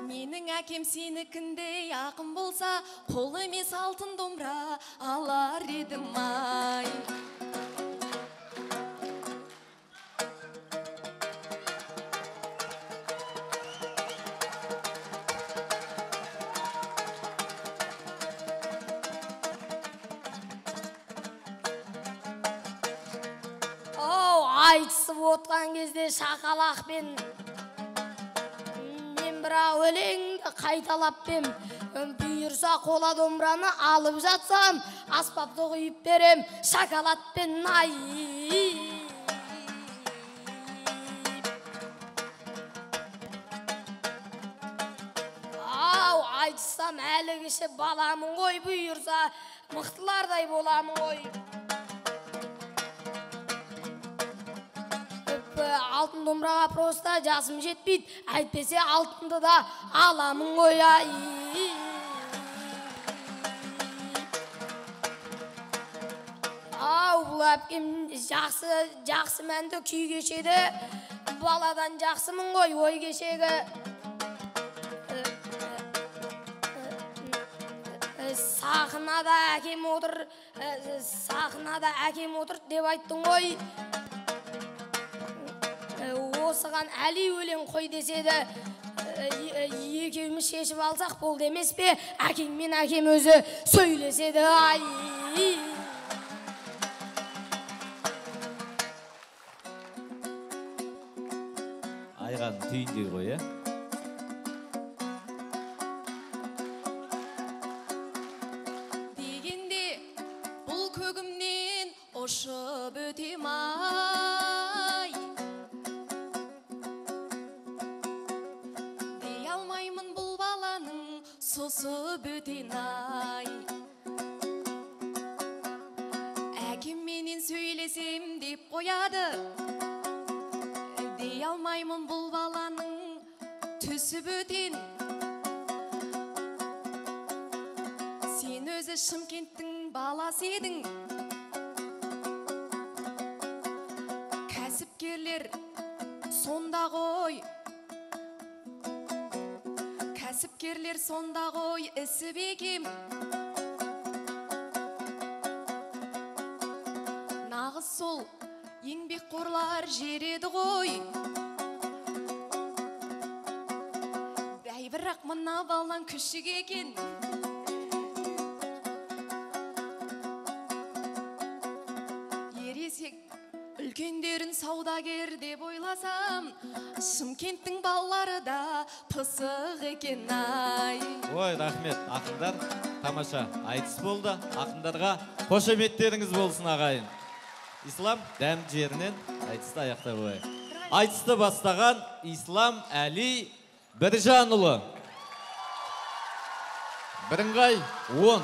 менің әкем сенікіндей ақын болса, қол емес алтын домбыра алар едім ай. Айтысып отқан кезде шақалақпен мен бірақ өлеңді қайталап бем. Бұйырса қола домбыраны алып жатсам, аспапты құйып берем шоколадпен ай. Ау, айтсам әлі кіші баламын ғой, бұйырса мықтылардай боламын ғой. Алтын домбыраға просто жасым жетпейді, әйтпесе алтынды да аламын ғой ай. Ау, бұл әпкем жақсы, жақсы мәнді күй кешеді, баладан жақсымын ғой ой кешегі. Сахнада әкем отыр, сахнада әкем отыр деп айттың ғой. Осыған Әли өлең қой деседі, екеуміз шешіп алсақ болды емес пе? Әкең мен әкем өзі сөйлеседі ай. Айған түйіндей ғой, ә? Дегенде бұл көгімнен ұшып өтем ай. Дей алмаймын бұл баланың сұсы бөтен ай. Әкемменен сөйлесем деп қояды. Дей алмаймын бұл баланың түсі бөтен. Сен өзі Шымкенттің баласы едің. Кәсіпкерлер сонда ғой. Кәсіпкерлер сонда ғой ісі бекем. Нағыз сол еңбекқорлар жер еді ғой. Бәй, бірақ мына балаң күшік екен. Ересек үлкендерін саудагер деп ойласам, Шымкенттің балалары да пысық екен ай. Ой, рахмет, ақындар, тамаша айтыс болды. Ақындарға қошеметтеріңіз болсын, ағайын. Ислам дәм жерінен айтысты аяқтай қояйық. Айтысты бастаған Ислам Әли Біржанұлы. Бірыңғай 10.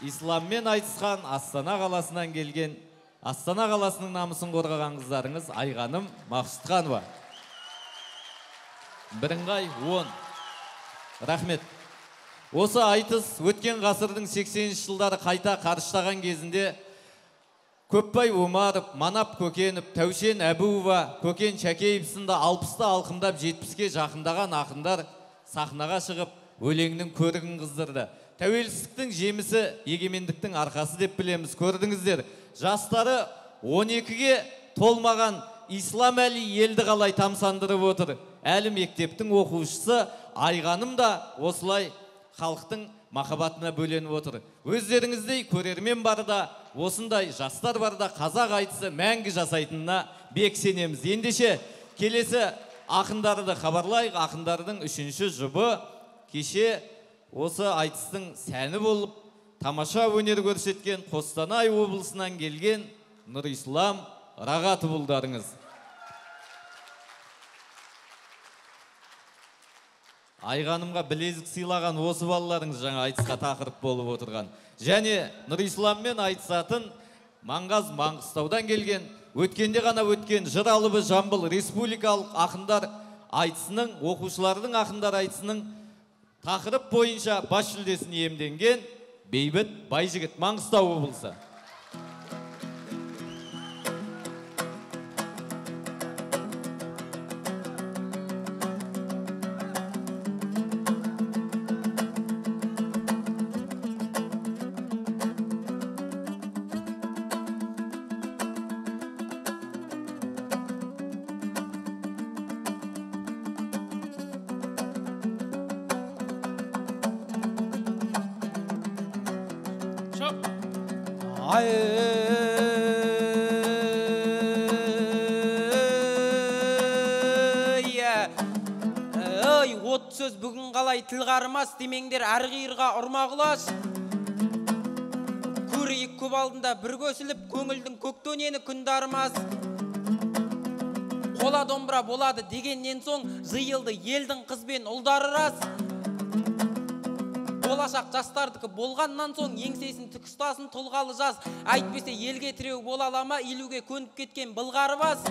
Исламмен айтысқан Астана қаласынан келген, Астана қаласының намысын қорғаған қыздарыңыз Айғаным Мақсұтханова. Бірыңғай 10. Рахмет. Осы айтыс өткен ғасырдың 80 жылдары қайта қарыштаған кезінде Көпбай Омаров, Манап Көкенов, Тәушен Әбуова, Көкен Шәкеев сынды 60-ты алқымдап 70-ке жақындаған ақындар сахнаға шығып өлеңнің көрігін қыздырды. Тәуелсіздіктің жемісі егемендіктің арқасы деп білеміз. Көрдіңіздер, жастары 12-ге толмаған Ислам Әли елді қалай тамсандырып отыр. Әлі мектептің оқушысы Айғаным да осылай халықтың махаббатына бөленіп отыр. Өздеріңіздей көрермен бар да, осындай жастар бар да, қазақ айтысы мәңгі жасайтынына бек сенеміз. Ендеше келесі ақындарды хабарлайық. Ақындардың үшінші жұбы кеше осы айтыстың сәні болып тамаша өнер көрсеткен Қостанай облысынан келген Нұрислам Рағатұлдарыңыз. Айғанымға білезік сыйлаған осы балаларыңыз жаңа айтысқа тақырып болып отырған. Және Нұрисламмен айтысатын Маңғаз Маңғыстаудан келген, өткенде ғана өткен жыр алыбы Жамбыл республикалық ақындар айтысының, оқушылардың ақындар айтысының тақырып бойынша бас жүлдесін иемденген Бейбіт Байжігіт, Маңғыстау облысы. Ay. Көп сөз бүгін қалай тіл қарымас демеңдер, әр қиырға ұрма құлаш. Көрейік көп алдында бір көсіліп, көңілдің көк дөнені күн дарымас. Қола домбыра болады дегеннен соң жиылды елдің қыз бен ұлдары рас. Болашақ жастардікі болғаннан соң еңсесін тік ұстасын тұлғалы жас. Әйтпесе елге тіреу бола ала ма илеуге көніп кеткен былғары бас.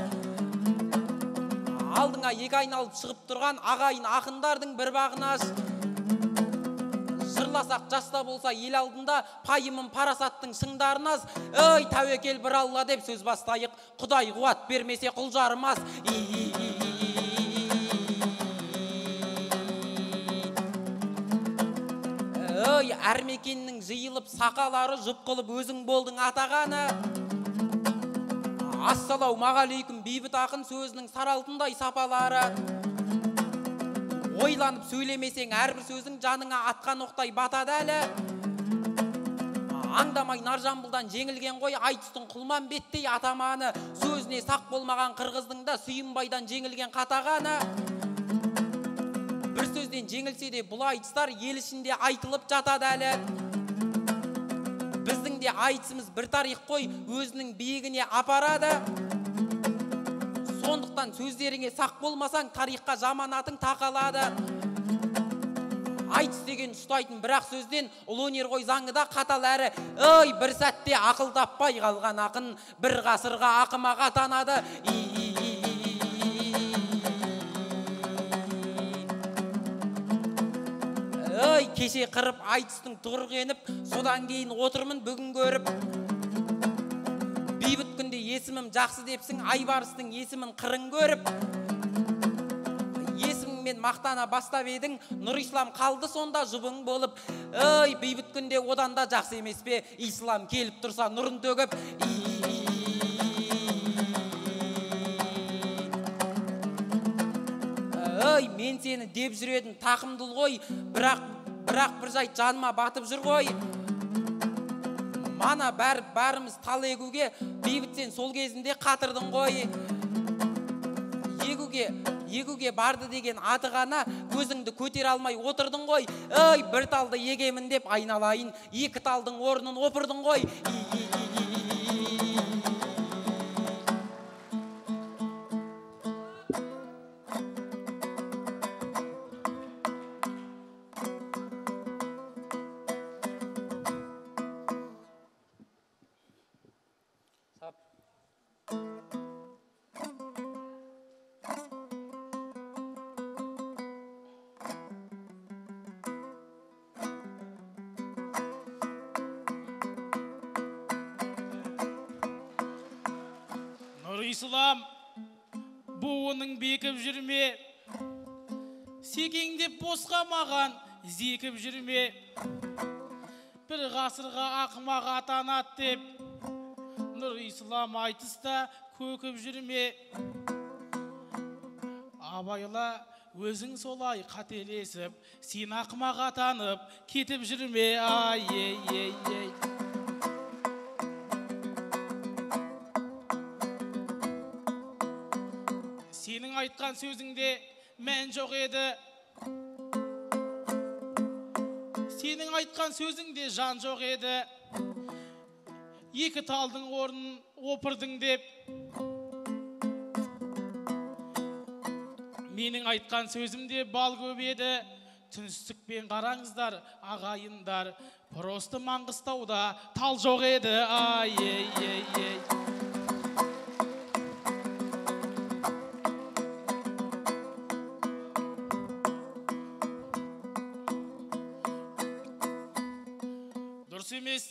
Алдыңа екі айналып шығып тұрған ағайын ақындардың бір бағын аш. Жырласақ жаста болса ел алдында пайымын парасаттың шыңдарын аз. Ей, тәуекел бір Алла деп сөз бастайық, Құдай қуат бермесе құл жарымас. Ей, әр мекеннің жиылып сақалары жұп қылып өзің болдың атағаны. Ассалаумағалейкум бейбіт ақын сөзінің саралтындай сапалары. Ойланып сөйлемесең әрбір сөзің жаныңа атқан оқтай батады әлі. Аңдамай Наржамбылдан жеңілген қой айтыстың Құлмамбеттей атаманы. Сөзіне сақ болмаған қырғыздың да Сүйімбайдан жеңілген қатағаны. Бір сөзден жеңілсе де бұл айтыстар ел ішінде айтылып жатады әлі. Біздің де айтысымыз бір тарих қой, өзінің биігіне апарады. Сондықтан сөздеріңе сақ болмасаң, тарихқа жаман атың тақалады. Айтыс деген ұстайтын бірақ сөзден ұлы өнер ғой заңы да қатал әрі. Ой, бір сәтте ақыл таппай қалған ақын бір ғасырға ақымақ атанады. Ой, кеше қырып айтыстың тұғыры еніп, содан кейін отырмын бүгін көріп. Бейбіт күнде есімім жақсы депсің, Айбарыстың есімін қырын көріп. Есіміңмен мақтана бастап едің, Нұрислам қалды сонда жұбың болып. Ой, бейбіт күнде одан да жақсы емес пе, Ислам келіп тұрса нұрын төгіп. Ой, мен сені деп жүр едім, тақымдыл ғой, бірақ бір жайт жаныма батып жүр ғой. Мана бәріміз тал егуге, бейбіт сен сол кезінде қатырдың ғой. Егуге барды деген аты ғана өзіңді көтере алмай отырдың ғой. Ой, бір талды егемін деп айналайын, екі талдың орнын опырдың ғой. Нұрислам, буының бекіп жүрме, секеңдеп босқа маған зекіп жүрме. Бір ғасырға ақымақ атанат деп, Нұрислам айтыста көкіп жүрме. Абайла, өзің солай қателесіп, сен ақымақ атанып кетіп жүрме. Ай, ей, ей, ей. Сенің айтқан сөзіңде мән жоқ еді. Сенің айтқан сөзіңде жан жоқ еді. Екі талдың орнын опырдың деп. Менің айтқан сөзімде бал көп еді. Түнстікпен қараңыздар, ағайындар. Просто Маңғыстауда тал жоқ еді. Ай, ей, ей, ей. Дұрыс емес,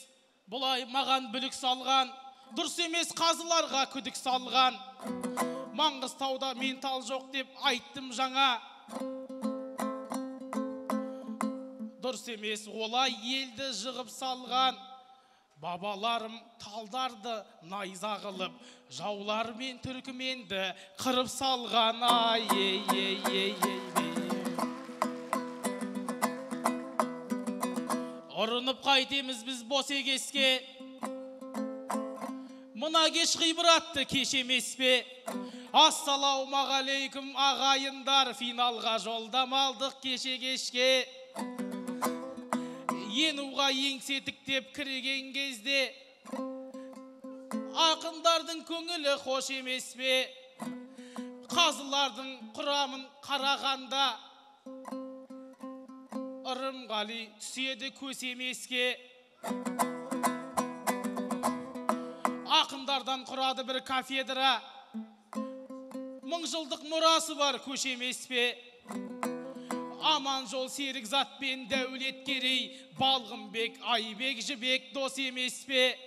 бұлай маған бүлік салған, дұрыс емес қазыларға күдік салған. Маңғыстауда мен тал жоқ деп айттым жаңа. Дұрыс емес, олай елді жығып салған. Бабаларым талдарды найза қылып, жаулар мен түркіменді қырып салған. Ай, ей, ей, ей, ей. Ұрынып қайтеміз біз бос егеске, Мына кеш ғибратты кеш емес пе? Ассалаумағалейкум ағайындар, финалға жолдама алдық кеше кешке. Енуға еңсе тіктеп кірген кезде ақындардың көңілі хош емес пе? Қазылардың құрамын қарағанда Ырымғали түседі көз емеске. Ақындардан құрады бір кафедра, мың жылдық мұрасы бар көш емес пе? Аманжол Серікзат пен Дәулеткерей, Балғынбек, Айбек, Жібек дос емес пе?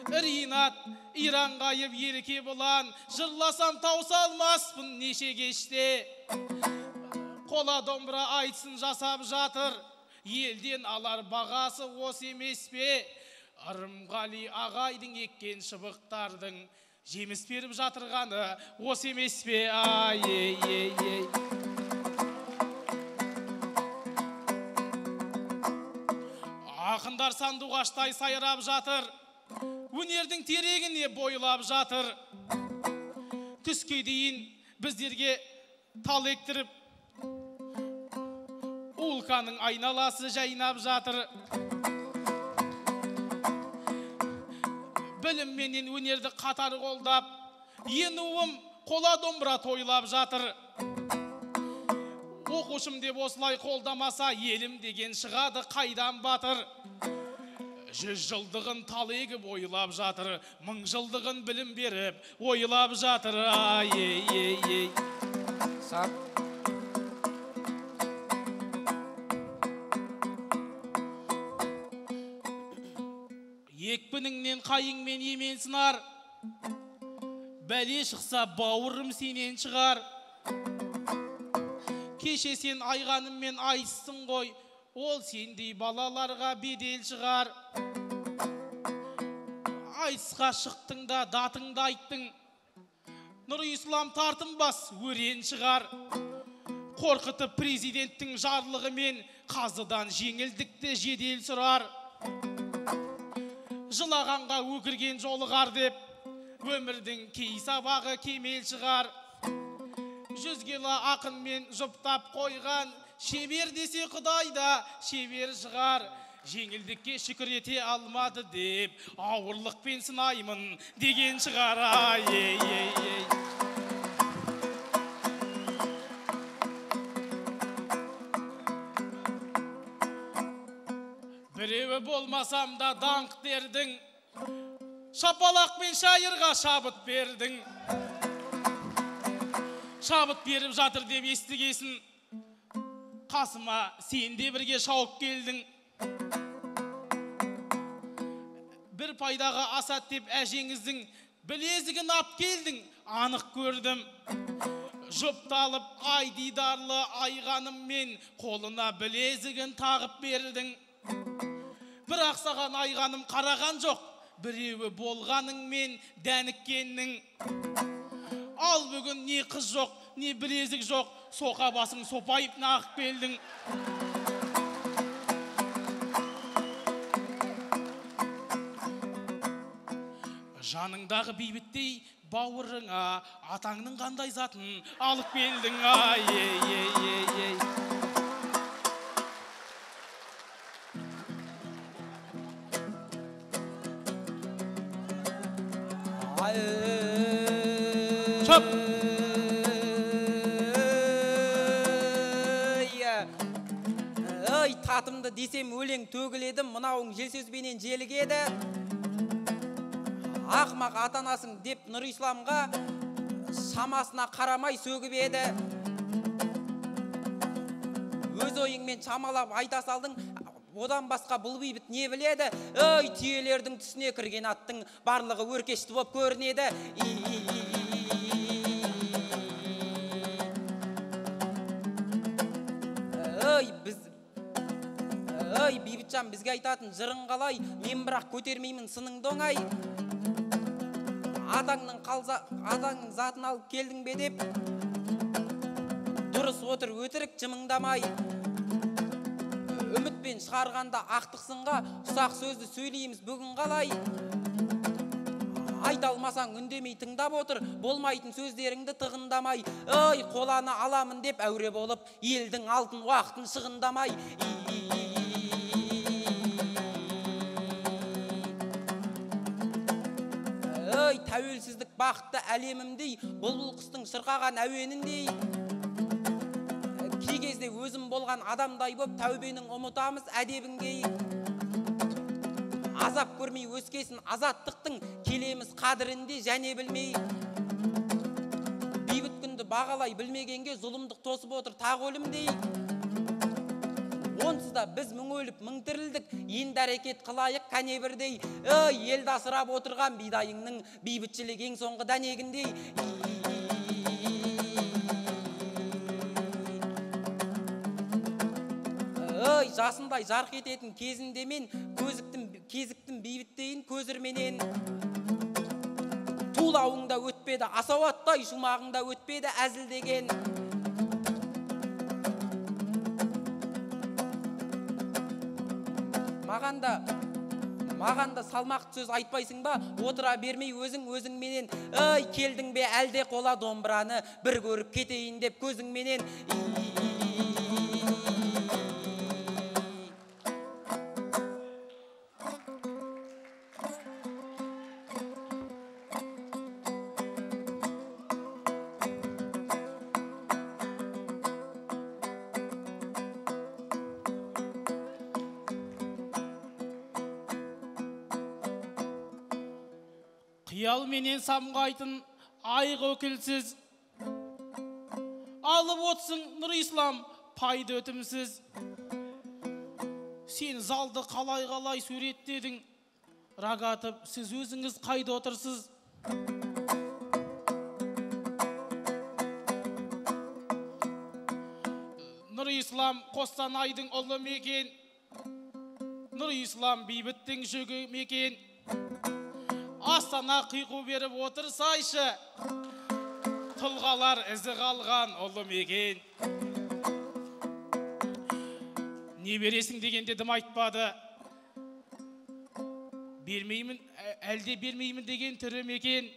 Ринат, Иранғайып, Еркебұлан, жырласам тауса алмаспын неше кеште. Қола домбыра айтсын жасап жатыр, елден алар бағасы осы емес пе? Ырымғали ағайдың еккен шыбықтардың жеміс беріп жатырғаны осы емес пе? Ай, ей, ей, ей. Ақындар сандуғаштай сайрап жатыр, өнердің терегіне бойлап жатыр. Түске дейін біздерге тал ектіріп, улканың айналасы жайнап жатыр. Білім менен өнерді қатар қолдап, енуім қола домбыра тойлап жатыр. Оқушым деп осылай қолдамаса, елім деген шығады қайдан батыр. 100 жылдығын тал егіп ойлап жатыр, 1000 жылдығын білім беріп ойлап жатыр. Ай, ей, ей, ей. Сап. Екпініңнен қайыңмен емен сынар, бәле шықса бауырым сенен шығар. Кеше сен айғаныммен айтсың ғой, ол сендей балаларға бедел шығар. Айтысқа шықтың да датыңды айттың, Нұрислам тартынбас өрен шығар. Қорқытып президенттің жарлығымен қазыдан жеңілдікті жедел сұрар. Жылағанға өкірген жолығар деп, өмірдің кей сабағы кемел шығар. 100 кило ақынмен жұптап қойған, шебер десе Құдай да шебер шығар. Жеңілдікке шүкір ете алмады деп, ауырлықпен сынаймын деген шығар. Ай, ей, ей, ей. Біреуі болмасам да даңқ дердің, шапалақпен шайырға шабыт бердің. Шабыт беріп жатыр деп естігесін, қасыма сен де бірге шауып келдің. Бір пайдаға асат деп әжеңіздің білезігін ап келдің, анық көрдім. Жұпталып ай дидарлы айғаныммен қолына білезігін тағып бердің. Бірақ саған айғаным қараған жоқ, біреуі болғаныңмен дәніккеннің. Ал бүгін не қыз жоқ, не білезік жоқ, соқа басың сопайып нағып келдің. Жаныңдағы бейбіттей бауырыңа атаңның қандай затын алып келдің. Ай, ей, ей, ей, ей. Шап! Ай, татымды десем өлең төгіледі, мынауың жел сөзбенен желігеді. Ақмақ ата-анасың деп Нұрисламға шамасына қарамай сөгіп еді. Өз ойыңмен шамалап айта салдың, одан басқа бұл бейбіт не біледі? Ой, түйелердің түсіне кірген аттың барлығы өркешті боп көрінеді. Ой, біз Ой, Бейбітжан, бізге айтатын жырың қалай, мен бірақ көтермеймін сыныңды оңай. Атаңның затын алып келдің бе деп, дұрыс отыр өтірік жымыңдамай. Үмітпен шығарғанда ақтық сынға, ұсақ сөзді сөйлейміз бүгін қалай. Айта алмасаң үндемей тыңдап отыр, болмайтын сөздеріңді тығындамай. Ой, қоланы аламын деп әуре болып, елдің алтын уақытын шығындамай. Ой, тәуелсіздік бақытты әлемімдей, бұлбұл құстың шырқаған әуеніндей. Кей кезде өзім болған адамдай боп, тәубенің ұмытамыз әдебіңдей. Азап көрмей өскесін азаттықтың, келеміз қадірінде және білмей. Бейбіт күнді бағалай білмегенге зұлымдық тосып отыр тағы өлімдей. Онсыз да біз мың өліп мың тірілдік, енді әрекет қылайық кәне бірдей. Ой, елді асырап отырған бидайыңның бейбітшілік ең соңғы дәнегіндей. Ой, жасындай жарқ ететін кезінде мен кезіктім бейбіттейін көзірменен. Тулауың да өтпеді асау аттай, шумағың да өтпеді әзілдеген. Маған да салмақты сөз айтпайсың ба, отыра бермей өзің өзіңменен. Ой, келдің бе әлде қола домбыраны бір көріп кетейін деп көзіңменен. Қиялменен самғайтын айық өкілсіз, алып отсың Нұрислам пайда өтімсіз. Сен залды қалай-қалай суреттедің, Рагатып, сіз өзіңіз қайда отырсыз? Нұрислам Қостанайдың ұлы мекен, Нұрислам бейбіттің жүгі мекен. Астана қиқу беріп отырсайшы, тұлғалар ізі қалған ұлы мекен. Не бересің дегенде дым айтпады, бермеймін, әлде бермеймін деген түрі мекен.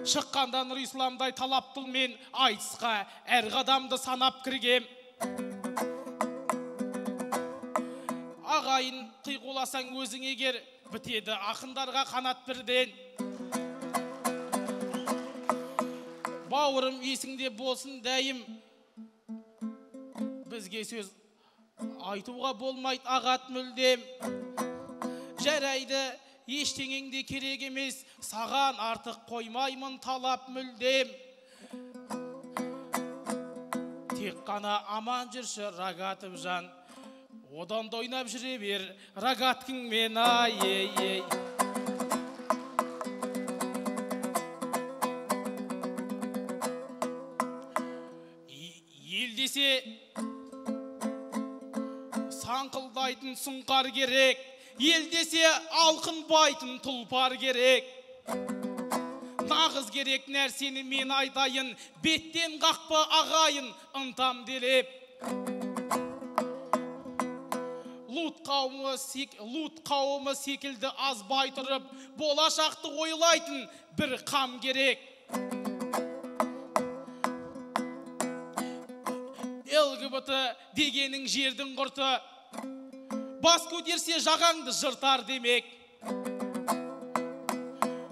Шыққанда Нұрисламдай талаптылмен айтысқа әр қадамды санап кіргем. Ағайын қиқуласаң өзің егер, бітеді ақындарға қанат бірден. Бауырым есіңде болсын дәйім, бізге сөз айтуға болмайды ағат мүлдем. Жарайды, ештеңең де керек емес, саған артық қоймаймын талап мүлдем. Тек қана аман жүрші Рагатов жан, одан да ойнап жүре бер рогаткіңмен, ай ей ей. Ел десе саңқылдайтын сұңқар керек, ел десе алқынбайтын тұлпар керек. Нағыз керек нәрсені мен айтайын, беттен қақпа ағайын ынтам делеп. Лут қауымы секілді азбай тұрып, болашақты ойлайтын бір қам керек. ЛГБТ дегенің жердің құрты, бас көтерсе жағаңды жыртар демек.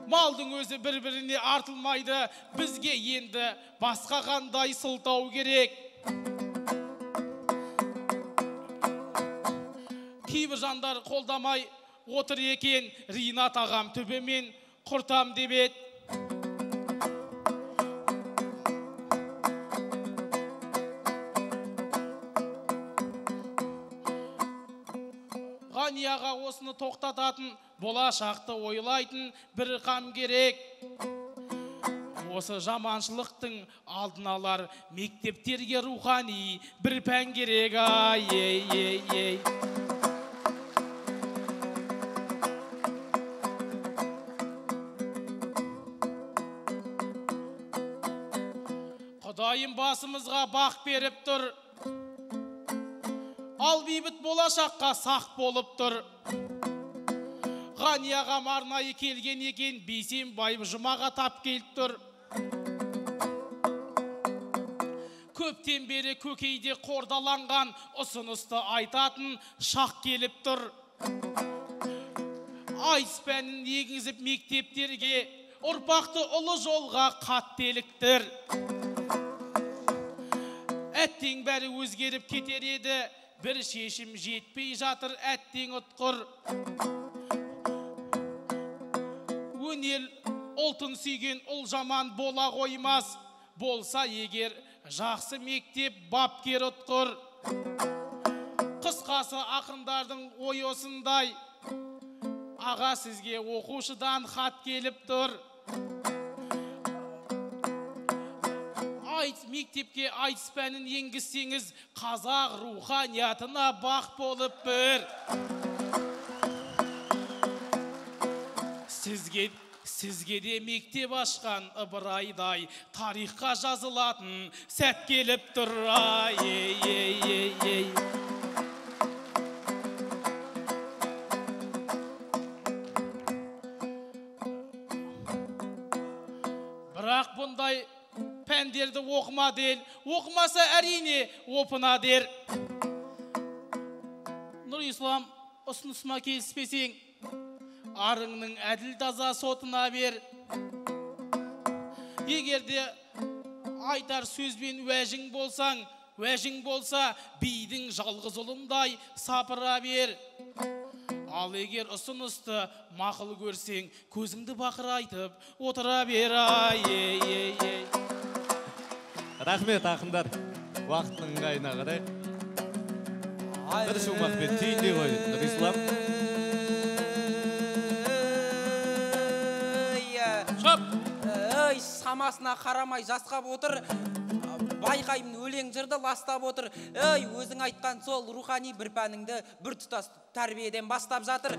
Малдың өзі бір-біріне артылмайды, бізге енді басқа қандай сылтау керек. Кейбір жандар қолдамай отыр екен, Ринат ағам түбімен құртам деп еді. Ғани аға осыны тоқтататын, болашақты ойлайтын бір қам керек. Осы жаманшылықтың алдын алар мектептерге рухани бір пән керек. Ай ей ей ей. Құдайым басымызға бақ беріп тұр, ал бейбіт болашаққа сақ болып тұр. Ғани ағам арнайы келген екен, Бейсенбаев Жұмаға тап келіп тұр. Көптен бері көкейде қордаланған ұсынысты айтатын шақ келіп тұр. Айтыс пәнін енгізіп мектептерге, ұрпақты ұлы жолға қатты еліктір. Әттең бәрі өзгеріп кетер еді, бір шешім жетпей жатыр, әттең ұтқыр. Өнер ұлтын сүйген ұл жаман бола қоймас, болса егер жақсы мектеп бапкер ұтқыр. Қысқасы ақындардың ойы осындай. Аға, сізге оқушыдан хат келіп тұр. Мектепке айтыс пәнін енгізсеңіз, қазақ руханиятына бақ болып бір. Сізге де мектеп ашқан Ыбырайдай тарихқа жазылатын сәт келіп тұр. Ай, ей, ей, ей, ей. Бірақ бұндай пәндерді оқыма дел, оқымаса әрине опына дер. Нұрислам, ұсынысыма келіспесең, арыңның әділ таза сотына бер. Егер де айтар сөзбен уәжің болсаң, уәжің болса, бидің жалғыз ұлындай сапыра бер. Ал егер ұсынысты мақұл көрсең, көзіңді бақырайтып отыра бер. Ай, ей, ей, ей. Рахмет, ақындар. Уақыттың ыңғайына қарай бір шумақпен түйіндей ғой, Нұрислам. Шап! Ей, шамасына қарамай жасқап отыр, байқаймын өлең жырды ластап отыр. Ей, өзің айтқан сол рухани бір пәніңді бір тұтас тәрбиеден бастап жатыр.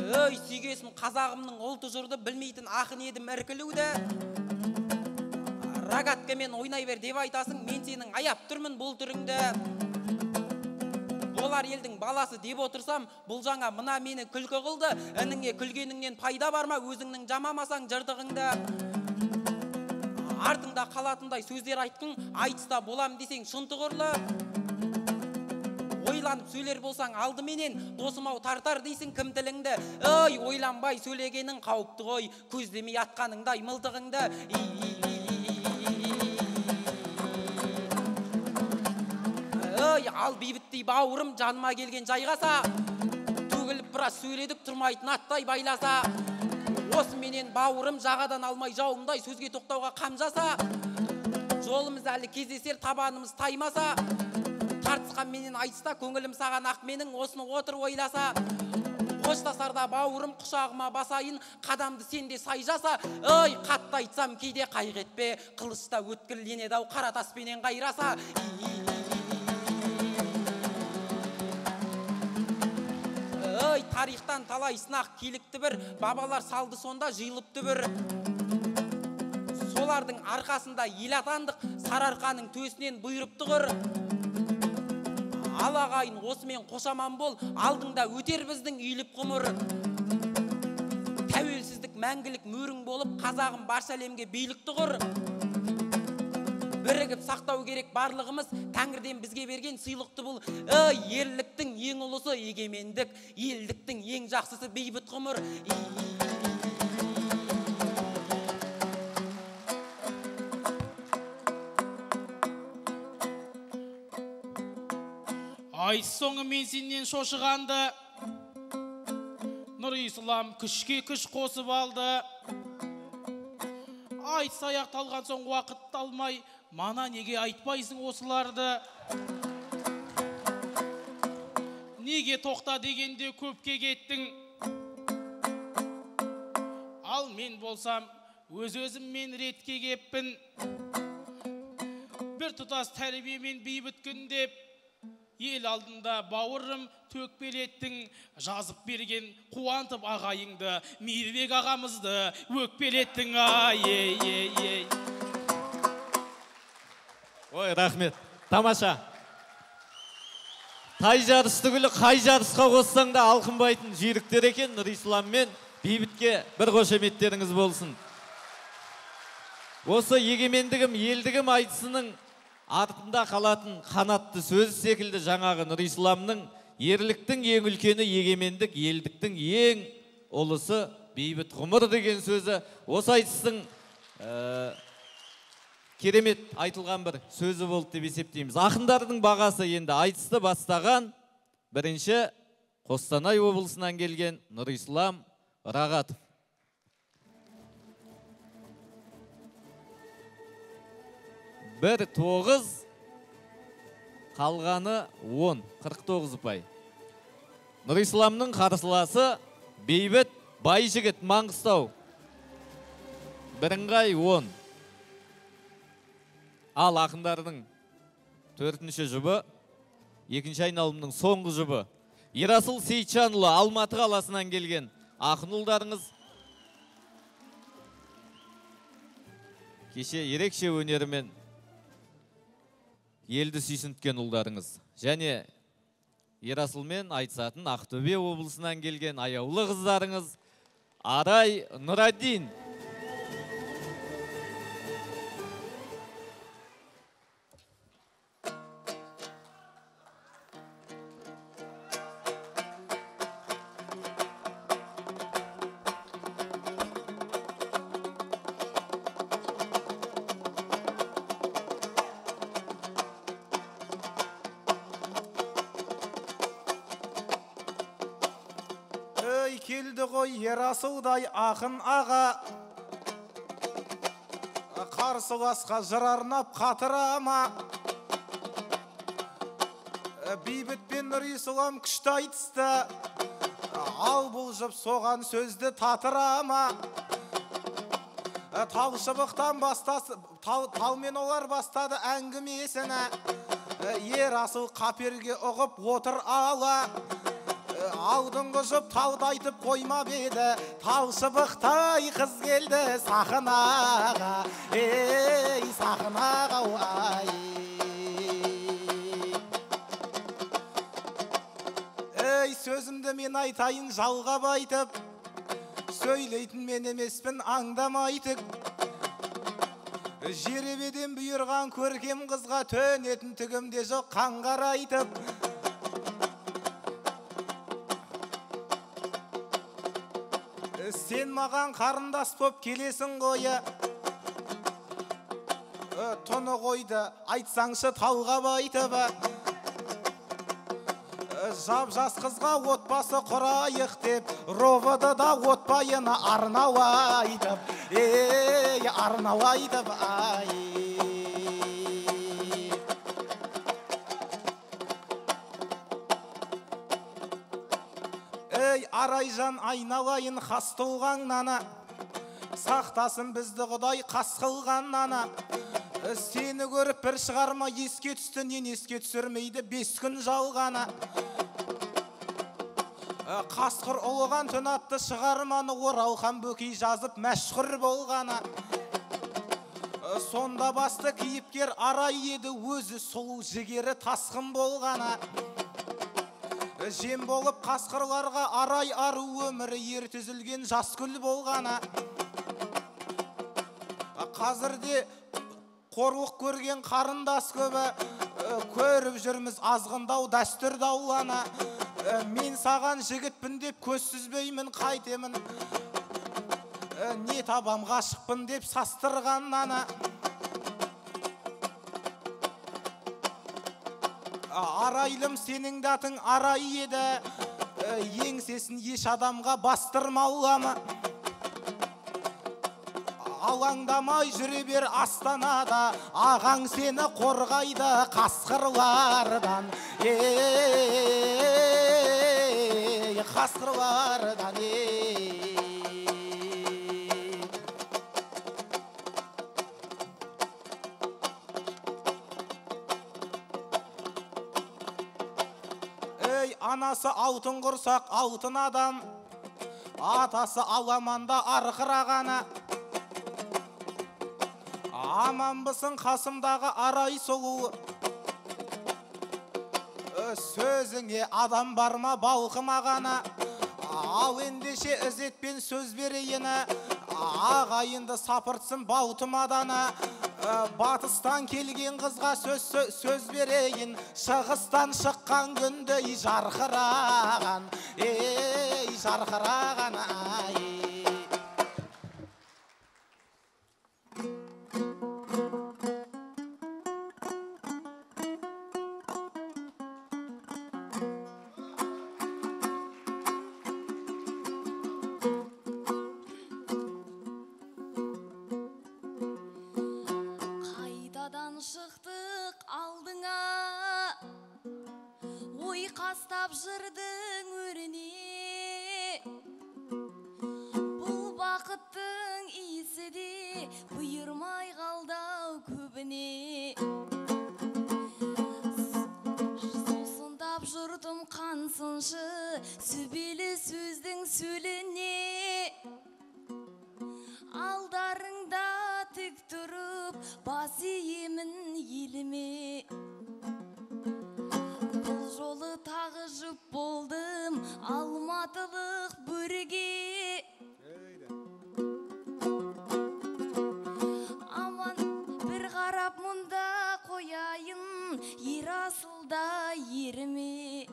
Ей, сүйгесін қазағымның ұлты жырды білмейтін ақын едім іркілуді. Рогаткамен ойнай бер деп айтасың, мен сенің аяп тұрмын бұл түріңді. Болар елдің баласы деп отырсам, бұл жаңа мына мені күлкі қылды. Ініңе күлгеніңнен пайда бар ма, өзіңнің жамамасаң жыртығыңды. Артыңда қалатындай сөздер айтқың, айтыста болам десең шын тұғырлы. Ойланып сөйлер болсаң алдыменен, досым ау тартар дейсің кім тіліңді. Ей, ойланбай сөйлегенің қауіпті ғой, көздемей атқаныңдай мылтығыңды. Ей, ал бейбіттей бауырым жаныма келген жайғаса, төгіліп біраз сөйледік тұрмайтын аттай байласа. Осыменен бауырым жағадан алмай жауымдай сөзге тоқтауға қам жаса. Жолымыз әлі кездесер табанымыз таймаса, тартысқан менен айтыста көңілім саған ақ менің, осыны отыр ойласа. Қоштасарда бауырым құшағыма басайын, қадамды сен де сай жаса. Ей, қатты айтсам кейде қайғы етпе, қылышта өткірленеді ау қара таспенен қайраса. Ей, тарихтан талай сынақ килікті бір, бабалар салды сонда жиылыпты бір. Солардың арқасында ел атандық, Сарыарқаның төсінен бұйырыпты құр. Ал ағайын, осымен қошаман бол, алдыңда өтер біздің үйіліп ғұмыр. Тәуелсіздік мәңгілік мөрің болып, қазағым барша әлемге билікті құр. Бірігіп сақтау керек барлығымыз, тәңірден бізге берген сыйлықты бұл. Ей, ерліктің ең ұлысы егемендік, елдіктің ең жақсысы бейбіт ғұмыр. Айтыс соңы мен сенен шошығанды, Нұрислам күшке күш қосып алды. Айтыс аяқталған соң уақыт алмай, мана неге айтпайсың осыларды? Неге тоқта дегенде көпке кеттің? Ал мен болсам, өз-өзіммен ретке кеппін. Бір тұтас тәрбиемен бейбіт күн деп, ел алдында бауырым төкпелеттің, жазып берген қуантып ағайыңды, Мейірбек ағамызды өкпелеттің. Ай, ей, ей, ей. Ой, рахмет. Тамаша. Тай жарыс түгілі қай жарысқа қоссаң да алқынбайтын жүйріктер екен. Нұрислам мен Бейбітке бір қошеметтеріңіз болсын. Осы егемендігім, елдігім айтысының артында қалатын қанатты сөз секілді жаңағы Нұрисламның ерліктің ең үлкені егемендік, елдіктің ең ұлысы бейбіт ғұмыр деген сөзі осы айтыстың керемет айтылған бір сөзі болды деп есептейміз. Ақындардың бағасы енді айтысты бастаған бірінші Қостанай облысынан келген Нұрислам Рағатов. Бір 9, қалғаны 10, 49 ұпай. Нұрисламның қарсыласы Бейбіт Байжігіт, Маңғыстау. Бірыңғай 10. Ал ақындардың төртінші жұбы, екінші айналымның соңғы жұбы. Ерасыл Сейтжанұлы, Алматы қаласынан келген ақын ұлдарыңыз. Кеше ерекше өнерімен елді сүйсінткен ұлдарыңыз. Және Ерасылмен айтысатын Ақтөбе облысынан келген аяулы қыздарыңыз Арай Нұраддин. Ерасылдай ақын аға, қарсыласқа жыр арнап қатырама. Бейбіт пен Нұрислам күшті айтысты, ал бұл жұп соған сөзді татырама. Тал шыбықтан бастасы, талмен олар бастады әңгімесіні. Ерасыл қаперге ұғып отыр ала. Алдыңғы жұп талды айтып қоймап еді, тал шыбықтай қыз келді сахнаға, ей сахнаға, ай. Ей, сөзімді мен айтайын жалғап айтып, сөйлейтін мен емеспін аңдамай түк. Жеребеден бұйырған көркем қызға төнетін түгім де жоқ қаңғар айтып. Сен маған қарындас боп келесің ғой, тұны қойды айтсаңшы талғап айтып. Жап жас қызға отбасы құрайық деп, ровыды да отбайына арнау айтып, ей арнау айтып, ай. Арайжан айналайын хас тұлғаңнан, сақтасын бізді Құдай қас қылғаннан. Сені көріп бір шығарма еске түсті, нен еске түсірмейді 5 күн жалғаны. Қасқыр ұлыған түн атты шығарманы Оралхан Бөкей жазып мәшһүр болғаны. Сонда басты кейіпкер Арай еді, өзі сұлу жігері тасқын болғаны. Жем болып қасқырларға Арай ару өмірі ер түзілген жас гүл болғаны. Қазірде қорлық көрген қарындас көбі, көріп жүрміз азғындау дәстүр дауланы. Мен саған жігітпін деп көз сүзбеймін қайтемін, не табам ғашықпын деп састырғаннан. Арайлым сенің де атың Арай еді, еңсесін еш адамға бастырмаулама. Алаңдамай жүре бер Астанада, ағаң сені қорғайды қасқырлардан, ей қасқырлардан, ей. Анасы алтын құрсақ алтын адам, атасы аламанда арқырағаны. Аманбысың қасымдағы Арай сұлу, Сөзіңе адам бар ма балқымағана? Ал ендеше ізетпен сөз берейін, ағайынды сапыртсын баутымадана. Батыстан келген қызға сөз берейін, шығыстан шыққан күндей жарқыраған, ей, жарқыраған, ай. Шықтық алдыңа, ойқастап жырдың өріне. Бұл бақыттың иісі де бұйырмай қалды-ау көбіне. Сусындап жұртым қансыншы сүбелі сөздің сөліне. Алдарыңда тік тұрып бас иемін еліме. Бұл жолы тағы жұп болдым алматылық бөріге. Аман бір қарап мұнда қояйын Ерасылда еріме.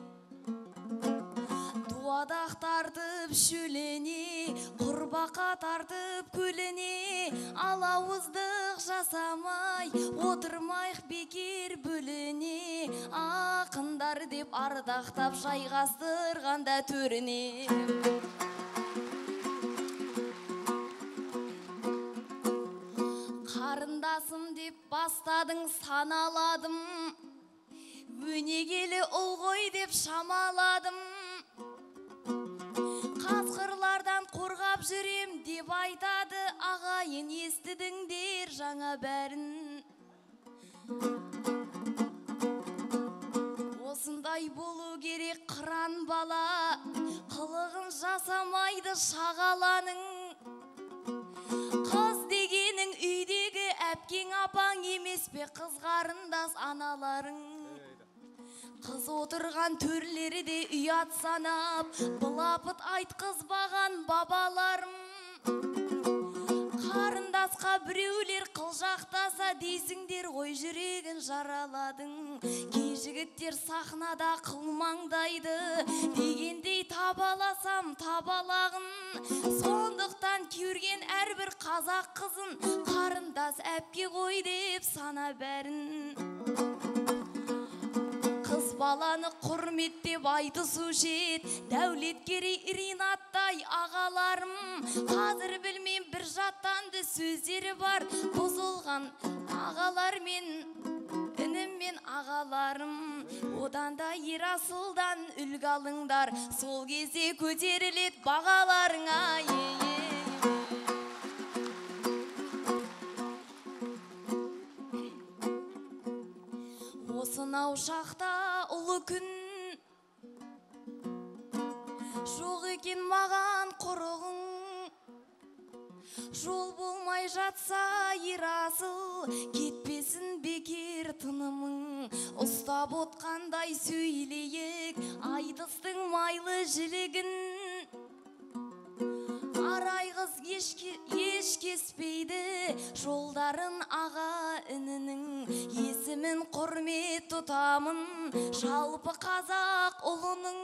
Дуадақ тартып шөлене, құрбақа тартып көліне. Алауыздық жасамай, отырмайық бекер бөліне. Ақындар деп ардақтап жайғастырғанда төріне. Қарындасым деп бастадың саналадым, өнегелі ұл ғой деп шамаладым. Қасқырлардан қорғап жүрем деп айтады ағайын, естідіңдер жаңа бәрін. Осындай болу керек қыран бала, қылығын жасамайды шағаланың. Қыз дегенің үйдегі әпкең апаң емес пе, қыз қарындас аналарың. Қыз отырған төрлері де ұят санап, былапыт айтқызбаған бабаларым. Қарындасқа біреулер қылжақтаса дейсіңдер ғой, жүрегін жараладың. Кей жігіттер сахнада қылмаңдайды, дегендей табаласам табалағын. Сондықтан көрген әрбір қазақ қызын қарындас әпке ғой деп сана бәрін. Қыз баланы құрметтеп айтысушы ет Дәулеткерей Ринаттай ағаларым. Қазір білмем бір жаттанды сөздері бар, бұзылған ағалар мен інім мен ағаларым. Одан да Ерасылдан үлгі алыңдар, сол кезде көтеріледі бағаларыңа. Осынау шақта ұлы күн жоқ екен маған құрығың. Жол болмай жатса Ерасыл, кетпесін бекер тынымың. Ұстап отқандай сөйлейік айтыстың майлы жілігін. Арай қыз еш кеспейді жолдарын аға інінің. Есімін құрмет тұтамын жалпы қазақ ұлының.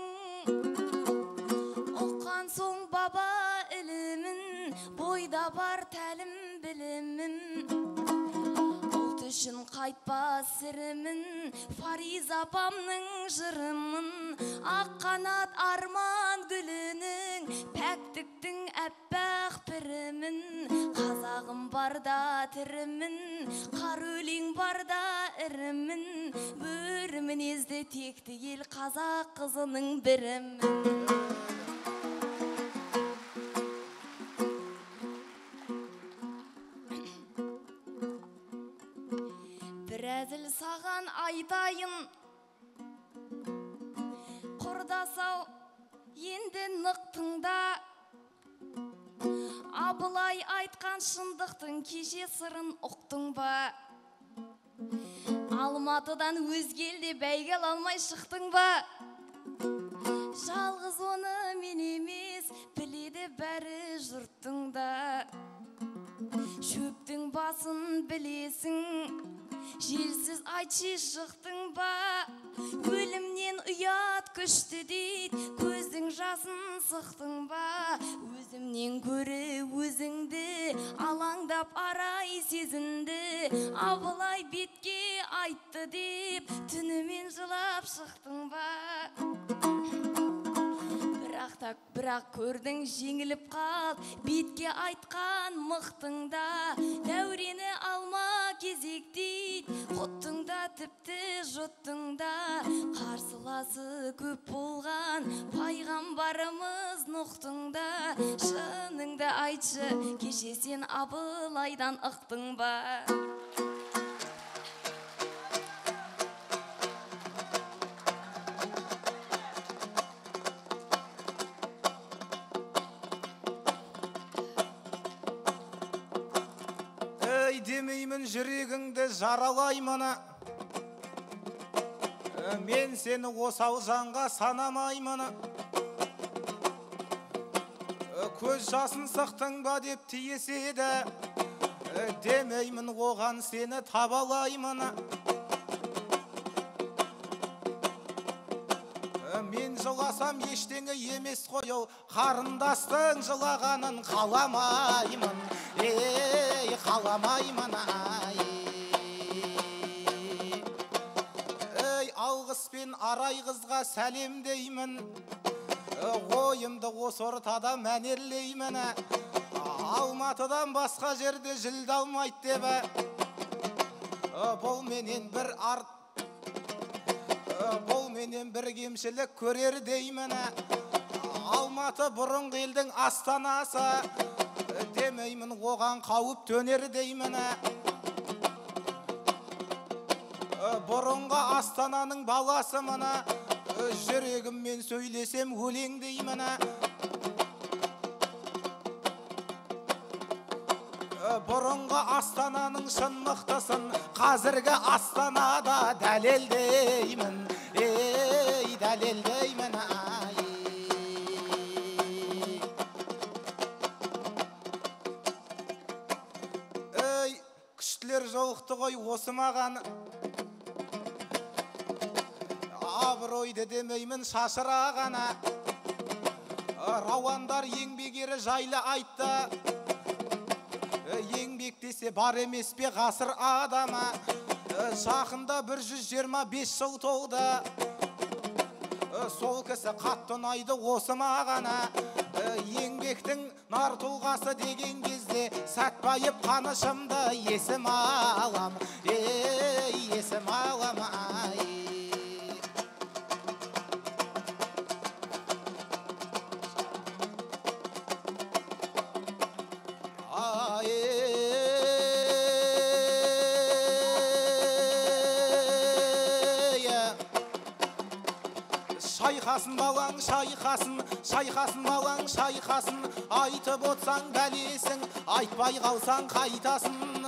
Ұққан соң баба ілімін, бойда бар тәлім білімім. Ұлт үшін қайтпас сірімін, Фариза апамның жырымын. Ақ қанат арман гүлінің, пәктіктің әппақ пірімін. Қазағым барда тірімін, қар өлең барда ірімін. Бөрі мінезді текті ел қазақ қызының бірімін. Бір әзіл саған айтайын, құрдас-ау, енді нық тыңда. Абылай айтқан шындықтың кеше сырын ұқтың ба? Алматыдан өзге елде бәйге ала алмай шықтың ба? Жалғыз оны мен емес, біледі бәрі жұрттың да. Шөптің басын білесің, желсіз айтшы шықтың ба? Өлімнен ұят күшті дейді, көздің жасын сықтың ба? Өзімнен көрі өзіңді, алаңдап арай сезінді. Абылай бетке айтты деп, түнімен жылап шықтың ба? Бірақ көрдің жеңіліп қал, бетке айтқан мықтың да. Дәурені алма кезек дейді, құттың да тіпті жұттың да. Қарсыласы көп болған пайғамбарымыз Нұхтың да. Шыныңды айтшы, кеше сен Абылайдан ықтың ба? Демеймін жүрегіңді жаралаймын, мен сені осал жанға санамаймын. Көз жасын сықтың ба деп тиеседі, демеймін оған сені табалаймын. Мен жыласам ештеңе емес қой, ол қарындастың жылағанын қаламаймын. Ей, қаламаймын, ай. Ей, алғыспен арай қызға сәлемдеймін, ойымды осы ортада мәнерлеймін. Алматыдан басқа жерде жүлде алмайды деп, бұл менен бір арт, бұл менен бір кемшілік көрер деймін. Алматы бұрынғы елдің астанасы, демеймін оған қауіп төнер деймін. Бұрынғы астананың баласы мына, жүрегіммен сөйлесем өлең деймін. Бұрынғы астананың шын мықтысын қазіргі астанада дәлелдеймін. Ей, дәлелдеймін, ай. Ей, күштілер жолықты ғой осы маған, абыройды демеймін шашырағана. Рауандар еңбек ері жайлы айтты, еңбек десе бар емес пе ғасыр адама. Жақында 125 жыл толды, сол кісі қатты ұнайды осы мағана. Еңбектің нар тұлғасы деген кезде Сәтбаев Қанышымды есім алам, ей, есім алам, ай. Шайқасын балаң, шайқасын, шайқасын балаң, шайқасын. Айтып отсаң бәлесің, айтпай қалсаң қайтасын.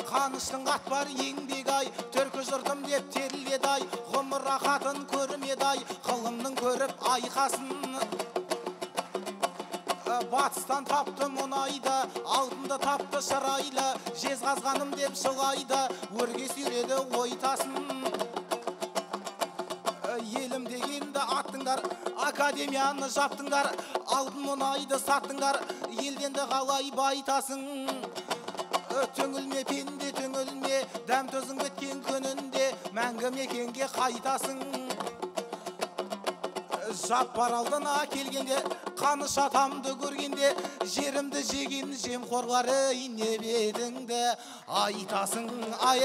Қаныштың қатпар еңбек ай, түркі жұртым деп теріледі ай. Ғұмыр рахатын көрмеді ай, ғылымның көріп айқасын. Батыстан тапты мұнайды, алтынды тапты шырайлы. Жезқазғаным деп жылайды, өрге сүйреді ойтасын. Елім дегенді аттыңдар, академияны жаптыңдар, алтын мұнайды саттыңдар, елденді қалай байтасың. Түңілме пенде, түңілме, дәм тұзың біткен күнінде, мәңгі мекенге қайтасың. Жаппар алдына келгенде, Қаныш атамды көргенде, жерімді жеген жемқорлар, ей, не бетіңді айтасың, ай.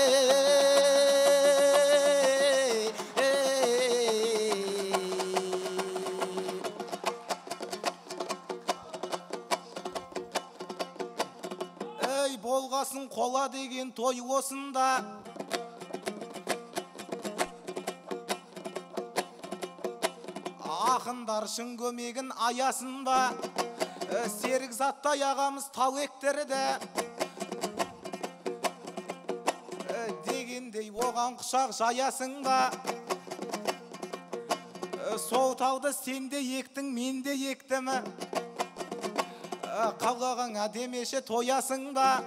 Ей, болғасын қола деген той осында. Ақындар шын көмегін аясын ба? Серік заттай ағамыз тал ектірді. Маған құшақ жаясың ба? Сол тауды сен де ектің, мен де ектім. Қалағың әдемеше тоясың ба?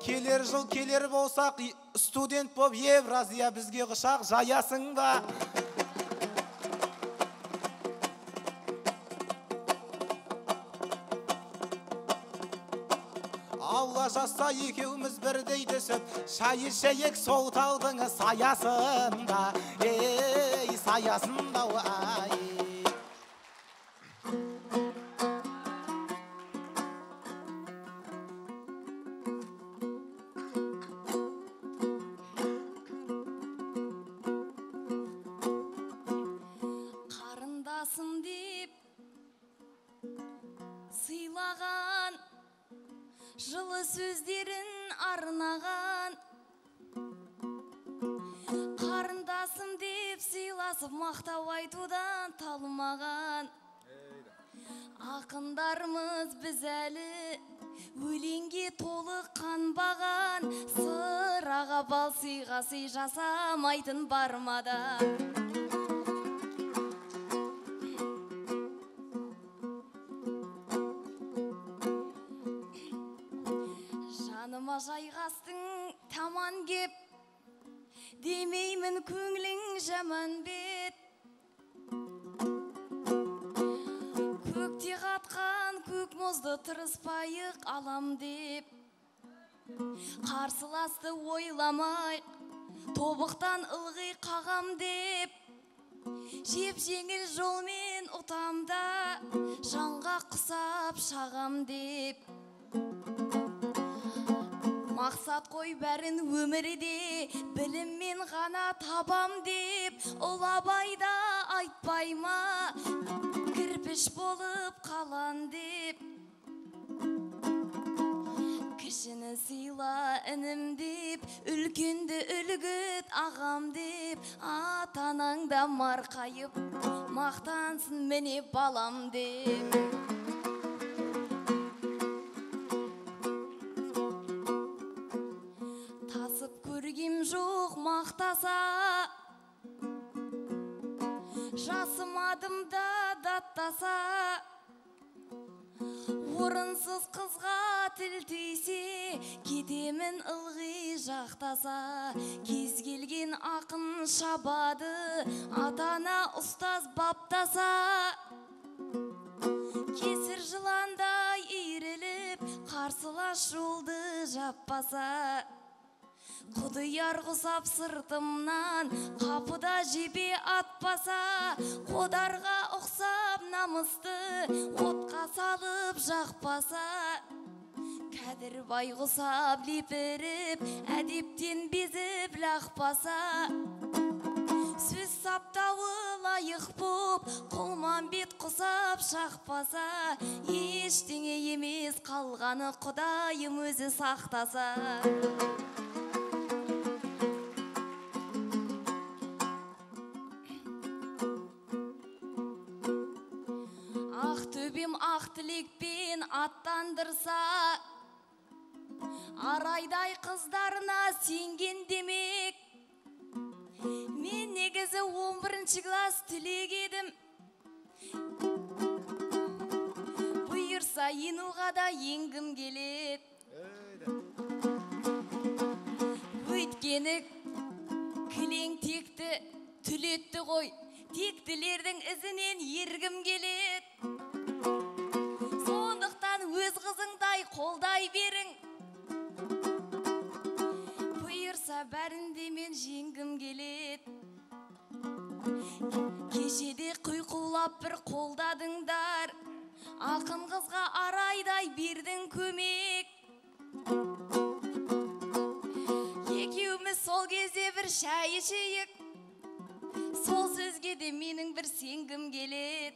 Келер жыл келер болсақ, студент боп Евразия бізге құшақ жаясың ба? Алла жазса екеуміз бірдей түсіп, шай ішейік сол таудың саясында, ей, саясында, ай. Қарындасым деп сыйлаған, жылы сөздерін арнаған, қарындасым деп сыйласып мақтау айтудан талмаған. Ақындарымыз біз әлі өлеңге толы қанбаған, сыраға бал сыйға сый жасамайтын бармада. Жаныма жайғастың таман кеп, демеймін көңілің жаман бет. Көкте қатқан көк мұзды тырыспайық алам деп, қарсыласты ойламай тобықтан ылғи қағам деп, жеп жеңіл жолмен ұтам да жанға құсап шағам деп. Мақсат қой бәрін өмірде біліммен ғана табам деп, ұлы Абай да айтпай ма кірпіш болып қалан деп. Кішіні сыйла інім деп, үлкенді үлгіт ағам деп, ата-анаң да марқайып мақтансын міне балам деп. Тасып көргем жоқ мақтаса, жасымадым да даттаса, орынсыз қызға тіл тисе, кетемін ылғи жақтаса. Кез келген ақын шабады, ата-ана ұстаз баптаса, кесір жыландай иіріліп, қарсылас жолды жаппаса. Құдияр құсап сыртымнан, қапыда жебе атпаса, қодарға ұқсап намысты отқа салып жақпаса. Кәдірбай құсап лепіріп, әдептен безіп лақпаса, сөз саптауы лайық боп, Құлмамбет құсап шақпаса, ештеңе емес қалғаны Құдайым өзі сақтаса. Ақтөбем ақ тілекпен аттандырса, арайдай қыздарына сенген демек. Мен негізі 11 класс түлек едім, бұйырса енуға да енгім келеді. Өйткені кілең текті түлетті ғой, тектілердің ізінен ергім келеді. Сондықтан өз қызыңдай қолдай берің, бұйырса бәрінде мен жеңгім келеді. Кешеде құйқулап бір қолдадыңдар, ақын қызға арайдай бердің көмек. Екеуміз сол кезде бір шай ішейік, сол сөзге де менің бір сенгім келеді.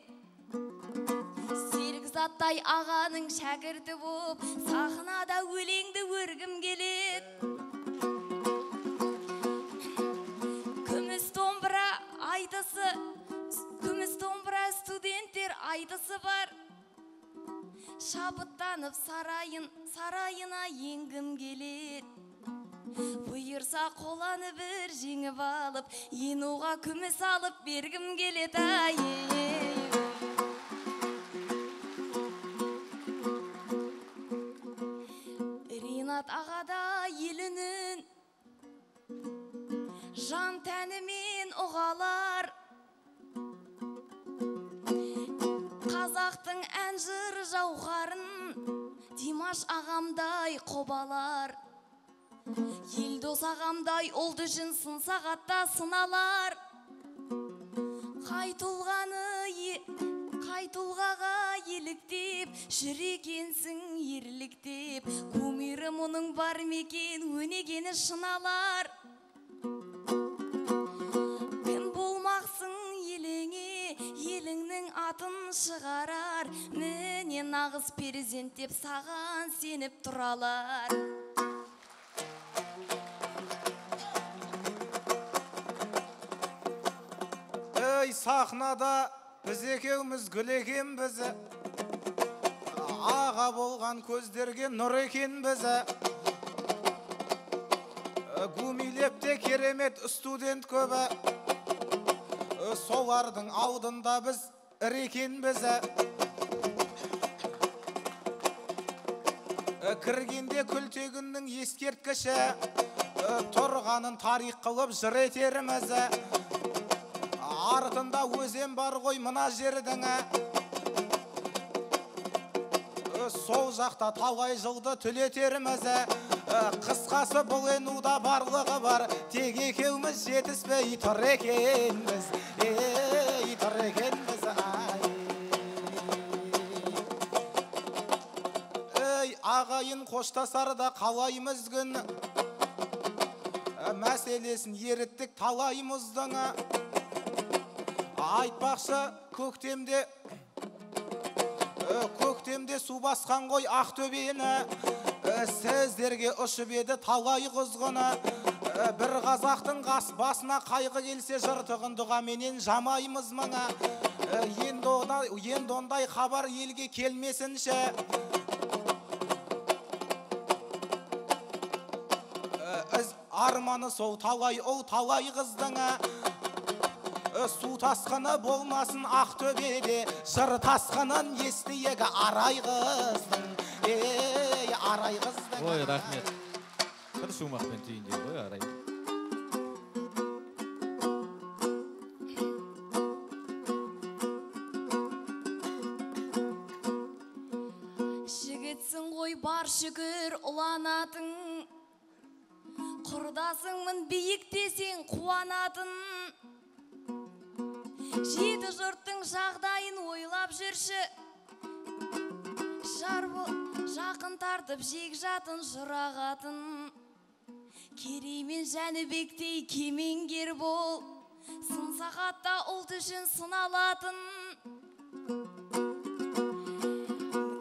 Серік Заттай ағаның шәкірті боп, сахнада өлеңді өргім келеді. Күміс домбыра айтысы, күміс домбыра студенттер айтысы бар, шабыттанып сарайына енгім келеді. Бұйырса қоланы бір жеңіп алып, енуға күміс алып бергім келеді ай. Ринат ағада елінің жан тәнімен ұғалар. Қазақтың ән жыр жауһарын Димаш ағамдай қобалар. Елдос ағамдай ұлт үшін сын сағатта сыналар. Қай тұлғаға еліктеп, жүр екенсің ерліктеп, кумирі мұның бар мекен, өнегені шыналар. Кім болмақсың еліңе, еліңнің атын шығарар, міне нағыз перзент деп саған сеніп тұралар. Ей, сахнада біз екеуміз гүл екенбіз, аға болған көздерге нұр екенбіз. Гумилевте керемет студент көбі, солардың алдында біз ірі екенбіз. Кіргенде Күлтегіннің ескерткіші, тұрғанын тарих қылып жыр етерміз. Артында өзен бар ғой мына жердің, сол жақта талай жылды түлетерміз. Қысқасы бұл енуда барлығы бар, тек екеуміз жетіспей тұр екенбіз. Ей, тұр екенбіз, ай. Ей, ағайын қоштасарда қалаймыз күн, мәселесін еріттік талай мұздың. Айтпақшы, көктемде су басқан ғой Ақтөбені, сіздерге ұшып еді талай құзғыны. Бір қазақтың басына қайғы келсе, жыртығын дұғаменен жамаймыз мыңа. Енді ондай хабар елге келмесінші. Арманы сол талай ұл, талай қыздың. Су тасқыны болмасын Ақтөбеде, жыр тасқынын естиік арай қыздың. Ей, арай қыздың. Ой, рахмет. Бір шумақпен түйіндей ғой, арай. Жігітсің ғой бар шүкір ұланатын, құрдасыңмын биік десең қуанатын. Жеті жұрттың жағдайын ойлап жүрші, жақын тартып жек жатын жырағатын. Керей мен Жәнібектей кемеңгер бол, сын сағатта ұлт үшін сыналатын.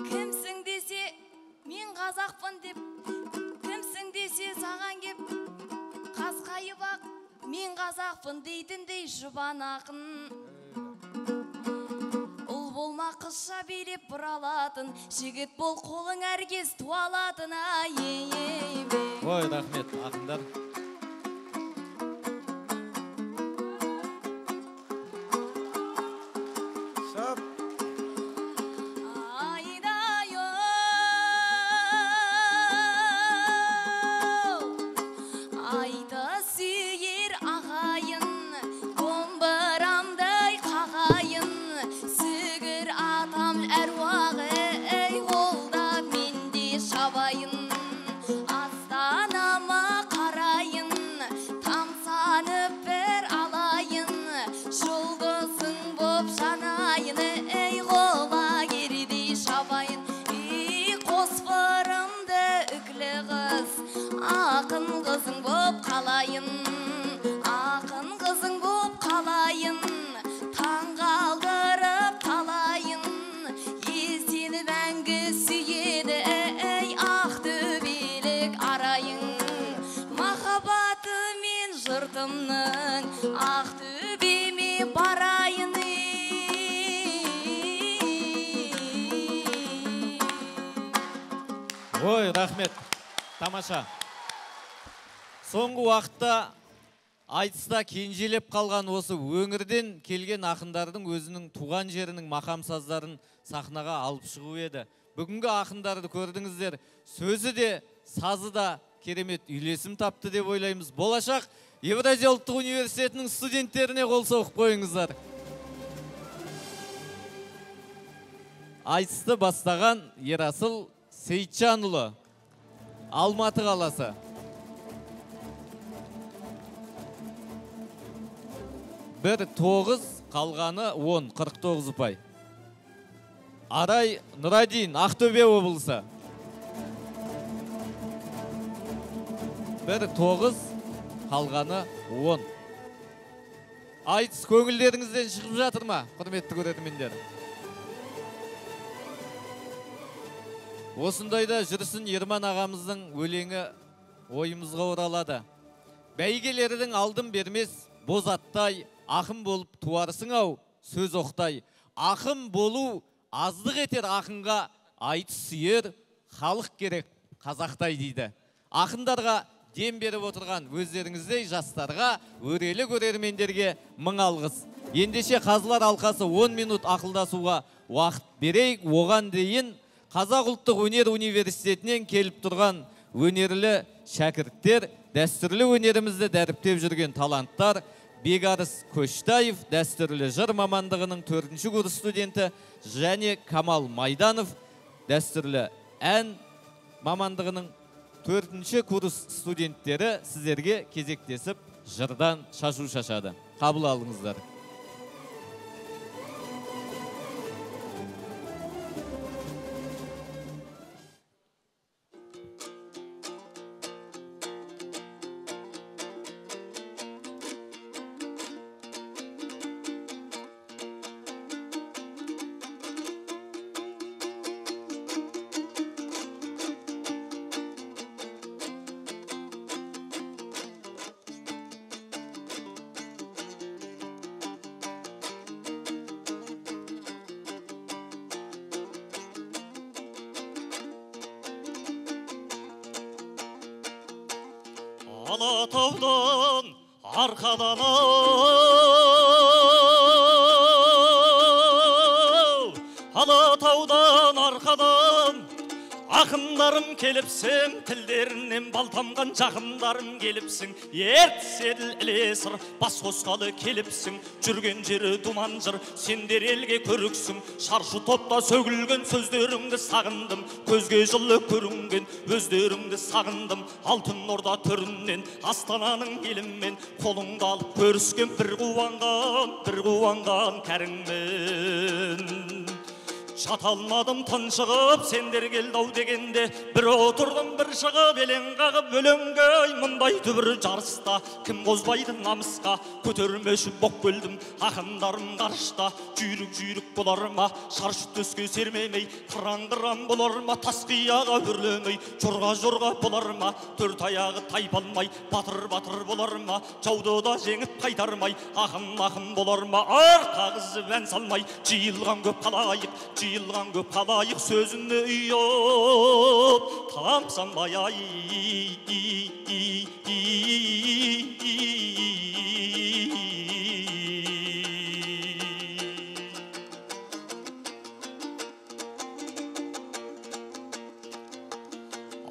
Кімсің десе мен қазақпын деп, кімсің десе саған кеп қасқайып ақ мен қазақпын дейтіндей жұбан ақын. Ұл болма қызша билеп бұралатын, жігіт бол қолың әркез туалатын. Ай, ей, ой, рахмет, ақындар. Ақтөбеме барайын. Ой, рахмет. Тамаша. Соңғы уақытта айтыста кенжелеп қалған осы өңірден келген ақындардың өзінің туған жерінің мақам саздарын сахнаға алып шығу еді. Бүгінгі ақындарды көрдіңіздер, сөзі де, сазы да керемет үйлесім тапты деп ойлаймыз. Болашақ Евразия ұлттық университетінің студенттеріне қол соғып қойыңыздар. Айтысты бастаған Ерасыл Сейтжанұлы, Алматы қаласы. Бір 9, қалғаны 10, 49 ұпай. Арай Нұрадин, Ақтөбе облысы. 1 9, қалғаны 10. Айтыс көңілдеріңізден шығып жатыр ма, құрметті көрермендер? Осындайда жүрсін Ерман ағамыздың өлеңі ойымызға оралады. Бәйгелердің алдын бермес боз аттай, ақын болып туарсың ау, сөз оқтай. Ақын болу аздық етер ақынға, айтыс сүйер халық керек қазақтай дейді. Ақындарға дем беріп отырған өздеріңіздей жастарға, өрелі көрермендерге мың алғыс. Ендеше қазылар алқасы 10 минут ақылдасуға уақыт берейік. Оған дейін Қазақ ұлттық өнер университетінен келіп тұрған өнерлі шәкірттер, дәстүрлі өнерімізді дәріптеп жүрген таланттар Бекарыс Көштаев, дәстүрлі жыр мамандығының 4-ші курс студенті, және Камал Майданов, дәстүрлі ән мамандығының 4-ші курс студенттері сіздерге кезектесіп жырдан шашу шашады. Қабыл алыңыздар. Алатаудан арқадан ау, Алатаудан арқадан ақындарым келіпсің, тілдерінен бал тамған жақындарым келіпсің, Ертіс Еділ Іле Сыр бас қосқалы келіпсің, жүрген жері думан жыр, сендер елге көріксің, шаршы топта сөгілген сөздеріңді сағындым, көзге жылы көрінген өздеріңді сағындым, Алтын Орда төрінен Астананың елімен қолыңды алып көріскен бір қуанған, бір қуанған кәріңмен. Жата алмадым тыншығып, сендер келді ау дегенде, бір отырдым бір шығып, елең қағып өлеңге, мұндай түбір жарыста, кім қозбайды намысқа, көтермеші боқ келдім, ақындарым қарышта, жүйрік-жүйрік болар ма, шаршы төске сермемей, қыран-қыран болар ма, тас қияға өрлемей, жорға-жорға болар ма, төрт аяғы тайпалмай, батыр-батыр болар ма, жауды да жеңіп қайтармай, ақын-ақын болар ма, арқа қызып ән салмай, жиылған көп халайық, жиылған көп халайық сөзіне ұйып, тамсанбай ай.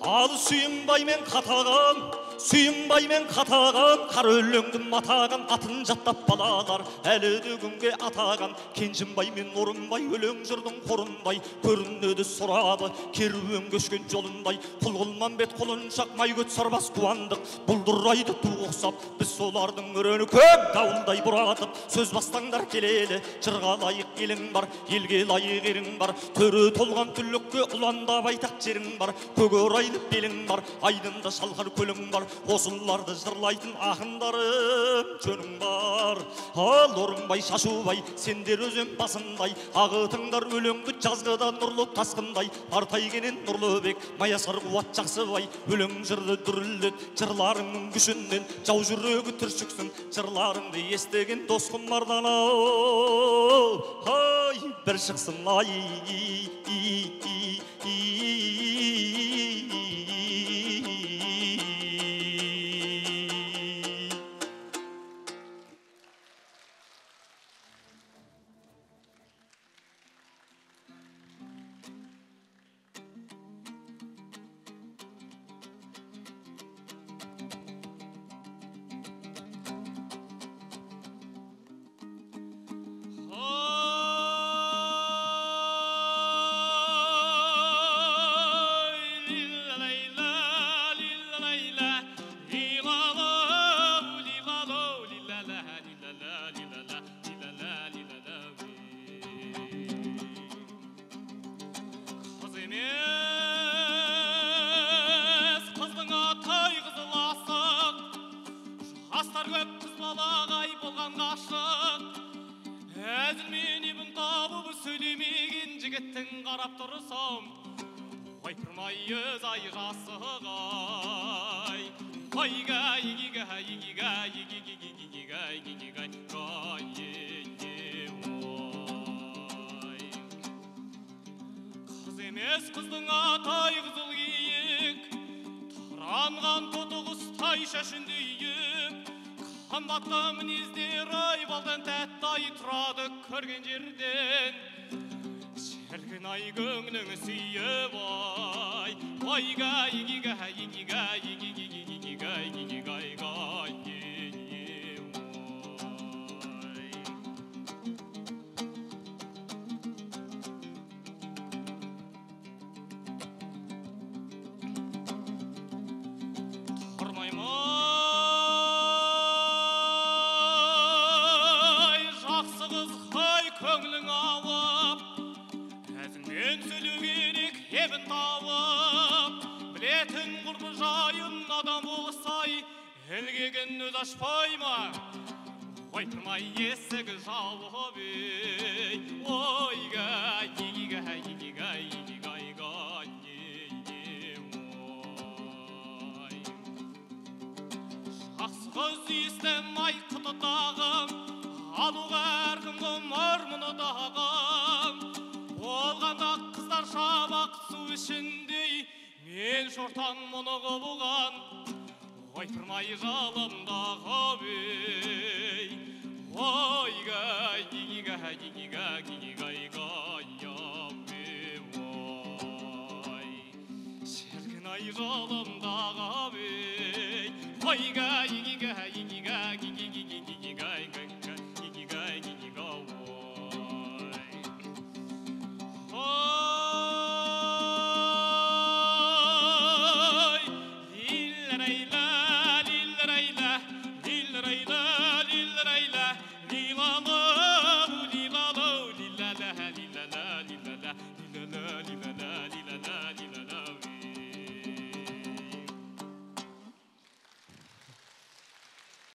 Ал Сүйінбай мен қатаған, Сүйінбай мен қатаған, қара өлеңді матаған, атын жаттап балалар, әлі де күнге атаған, Кенжімбай мен Орынбай, өлең жырдың қорындай, көрінеді сорабы, керуен көшкен жолындай, Құлғылмамбет құлыншақ, Майкөт Сарбас Қуандық, бұлдырайды ту ұқсап, біз солардың өрені көп дауылдай бұратып, сөз бастаңдар келелі, жырға лайық елің бар, елге лайық ерің бар, төрі толған түлікке ұланда байтақ жерің бар, көк орайлы белің бар, айдында шалқар көлің бар, осыларды жырлайтын ақындарым жөнің бар. Ал Орынбай, Шашубай, сендер өзен басындай, ағытыңдар өлеңді жазғыда нұрлы тасқындай, Артайкенен Нұрлыбек, Маясар Қуат Жақсыбай, өлең жырды дүрілдет, жырларыңның күшінен жау жүрегі түршіксін, жырларыңды естіген дос құмардан ау, ай, бір шықсын ай. Жігіттің қарап тұрсам, ойпырмай өз ай жасығай. Ой-гай, гигай, гигай, гигай, гигай, гай, ой. Қыз емес қыздың атай қызыл киік, таранған тоты құстай шашын түйіп, қымбатты мінездері ай балдан тәтті ай тұрады көрген жерден. Шіркін ай көңілің сүйіп ай, ой-гай, гигай, гигай, гигай, гигай, гай, ой. Тұрмаймай, жақсы қыз ай көңілің ауып, әзіңмен сөйлеу керек ебін тауып, білетін құрбы жайын адам болсай, ілгегін өз ашпай ма? Ойпырмай есік жауып ей, ой-гай, гигай, гигай, гигай, гай, ой. Жақсы қыз естім ай құтыдағы, алуға әркім құмар мұны дағы. Болғанда қыздар шабақ су ішіндей, мен шортан мұны қылған, ойпырмай жалымдағы ей. Ой-гай, гигай, гигай, гигай, гай, ой. Шіркін ай жалымдағы ей. Ой-гай, гигай, гигай, гигай, гигай, гигай, гигай, ой. Ой, лиллерайла, лиллерайла, лиллерайла, лиллерайла, лила.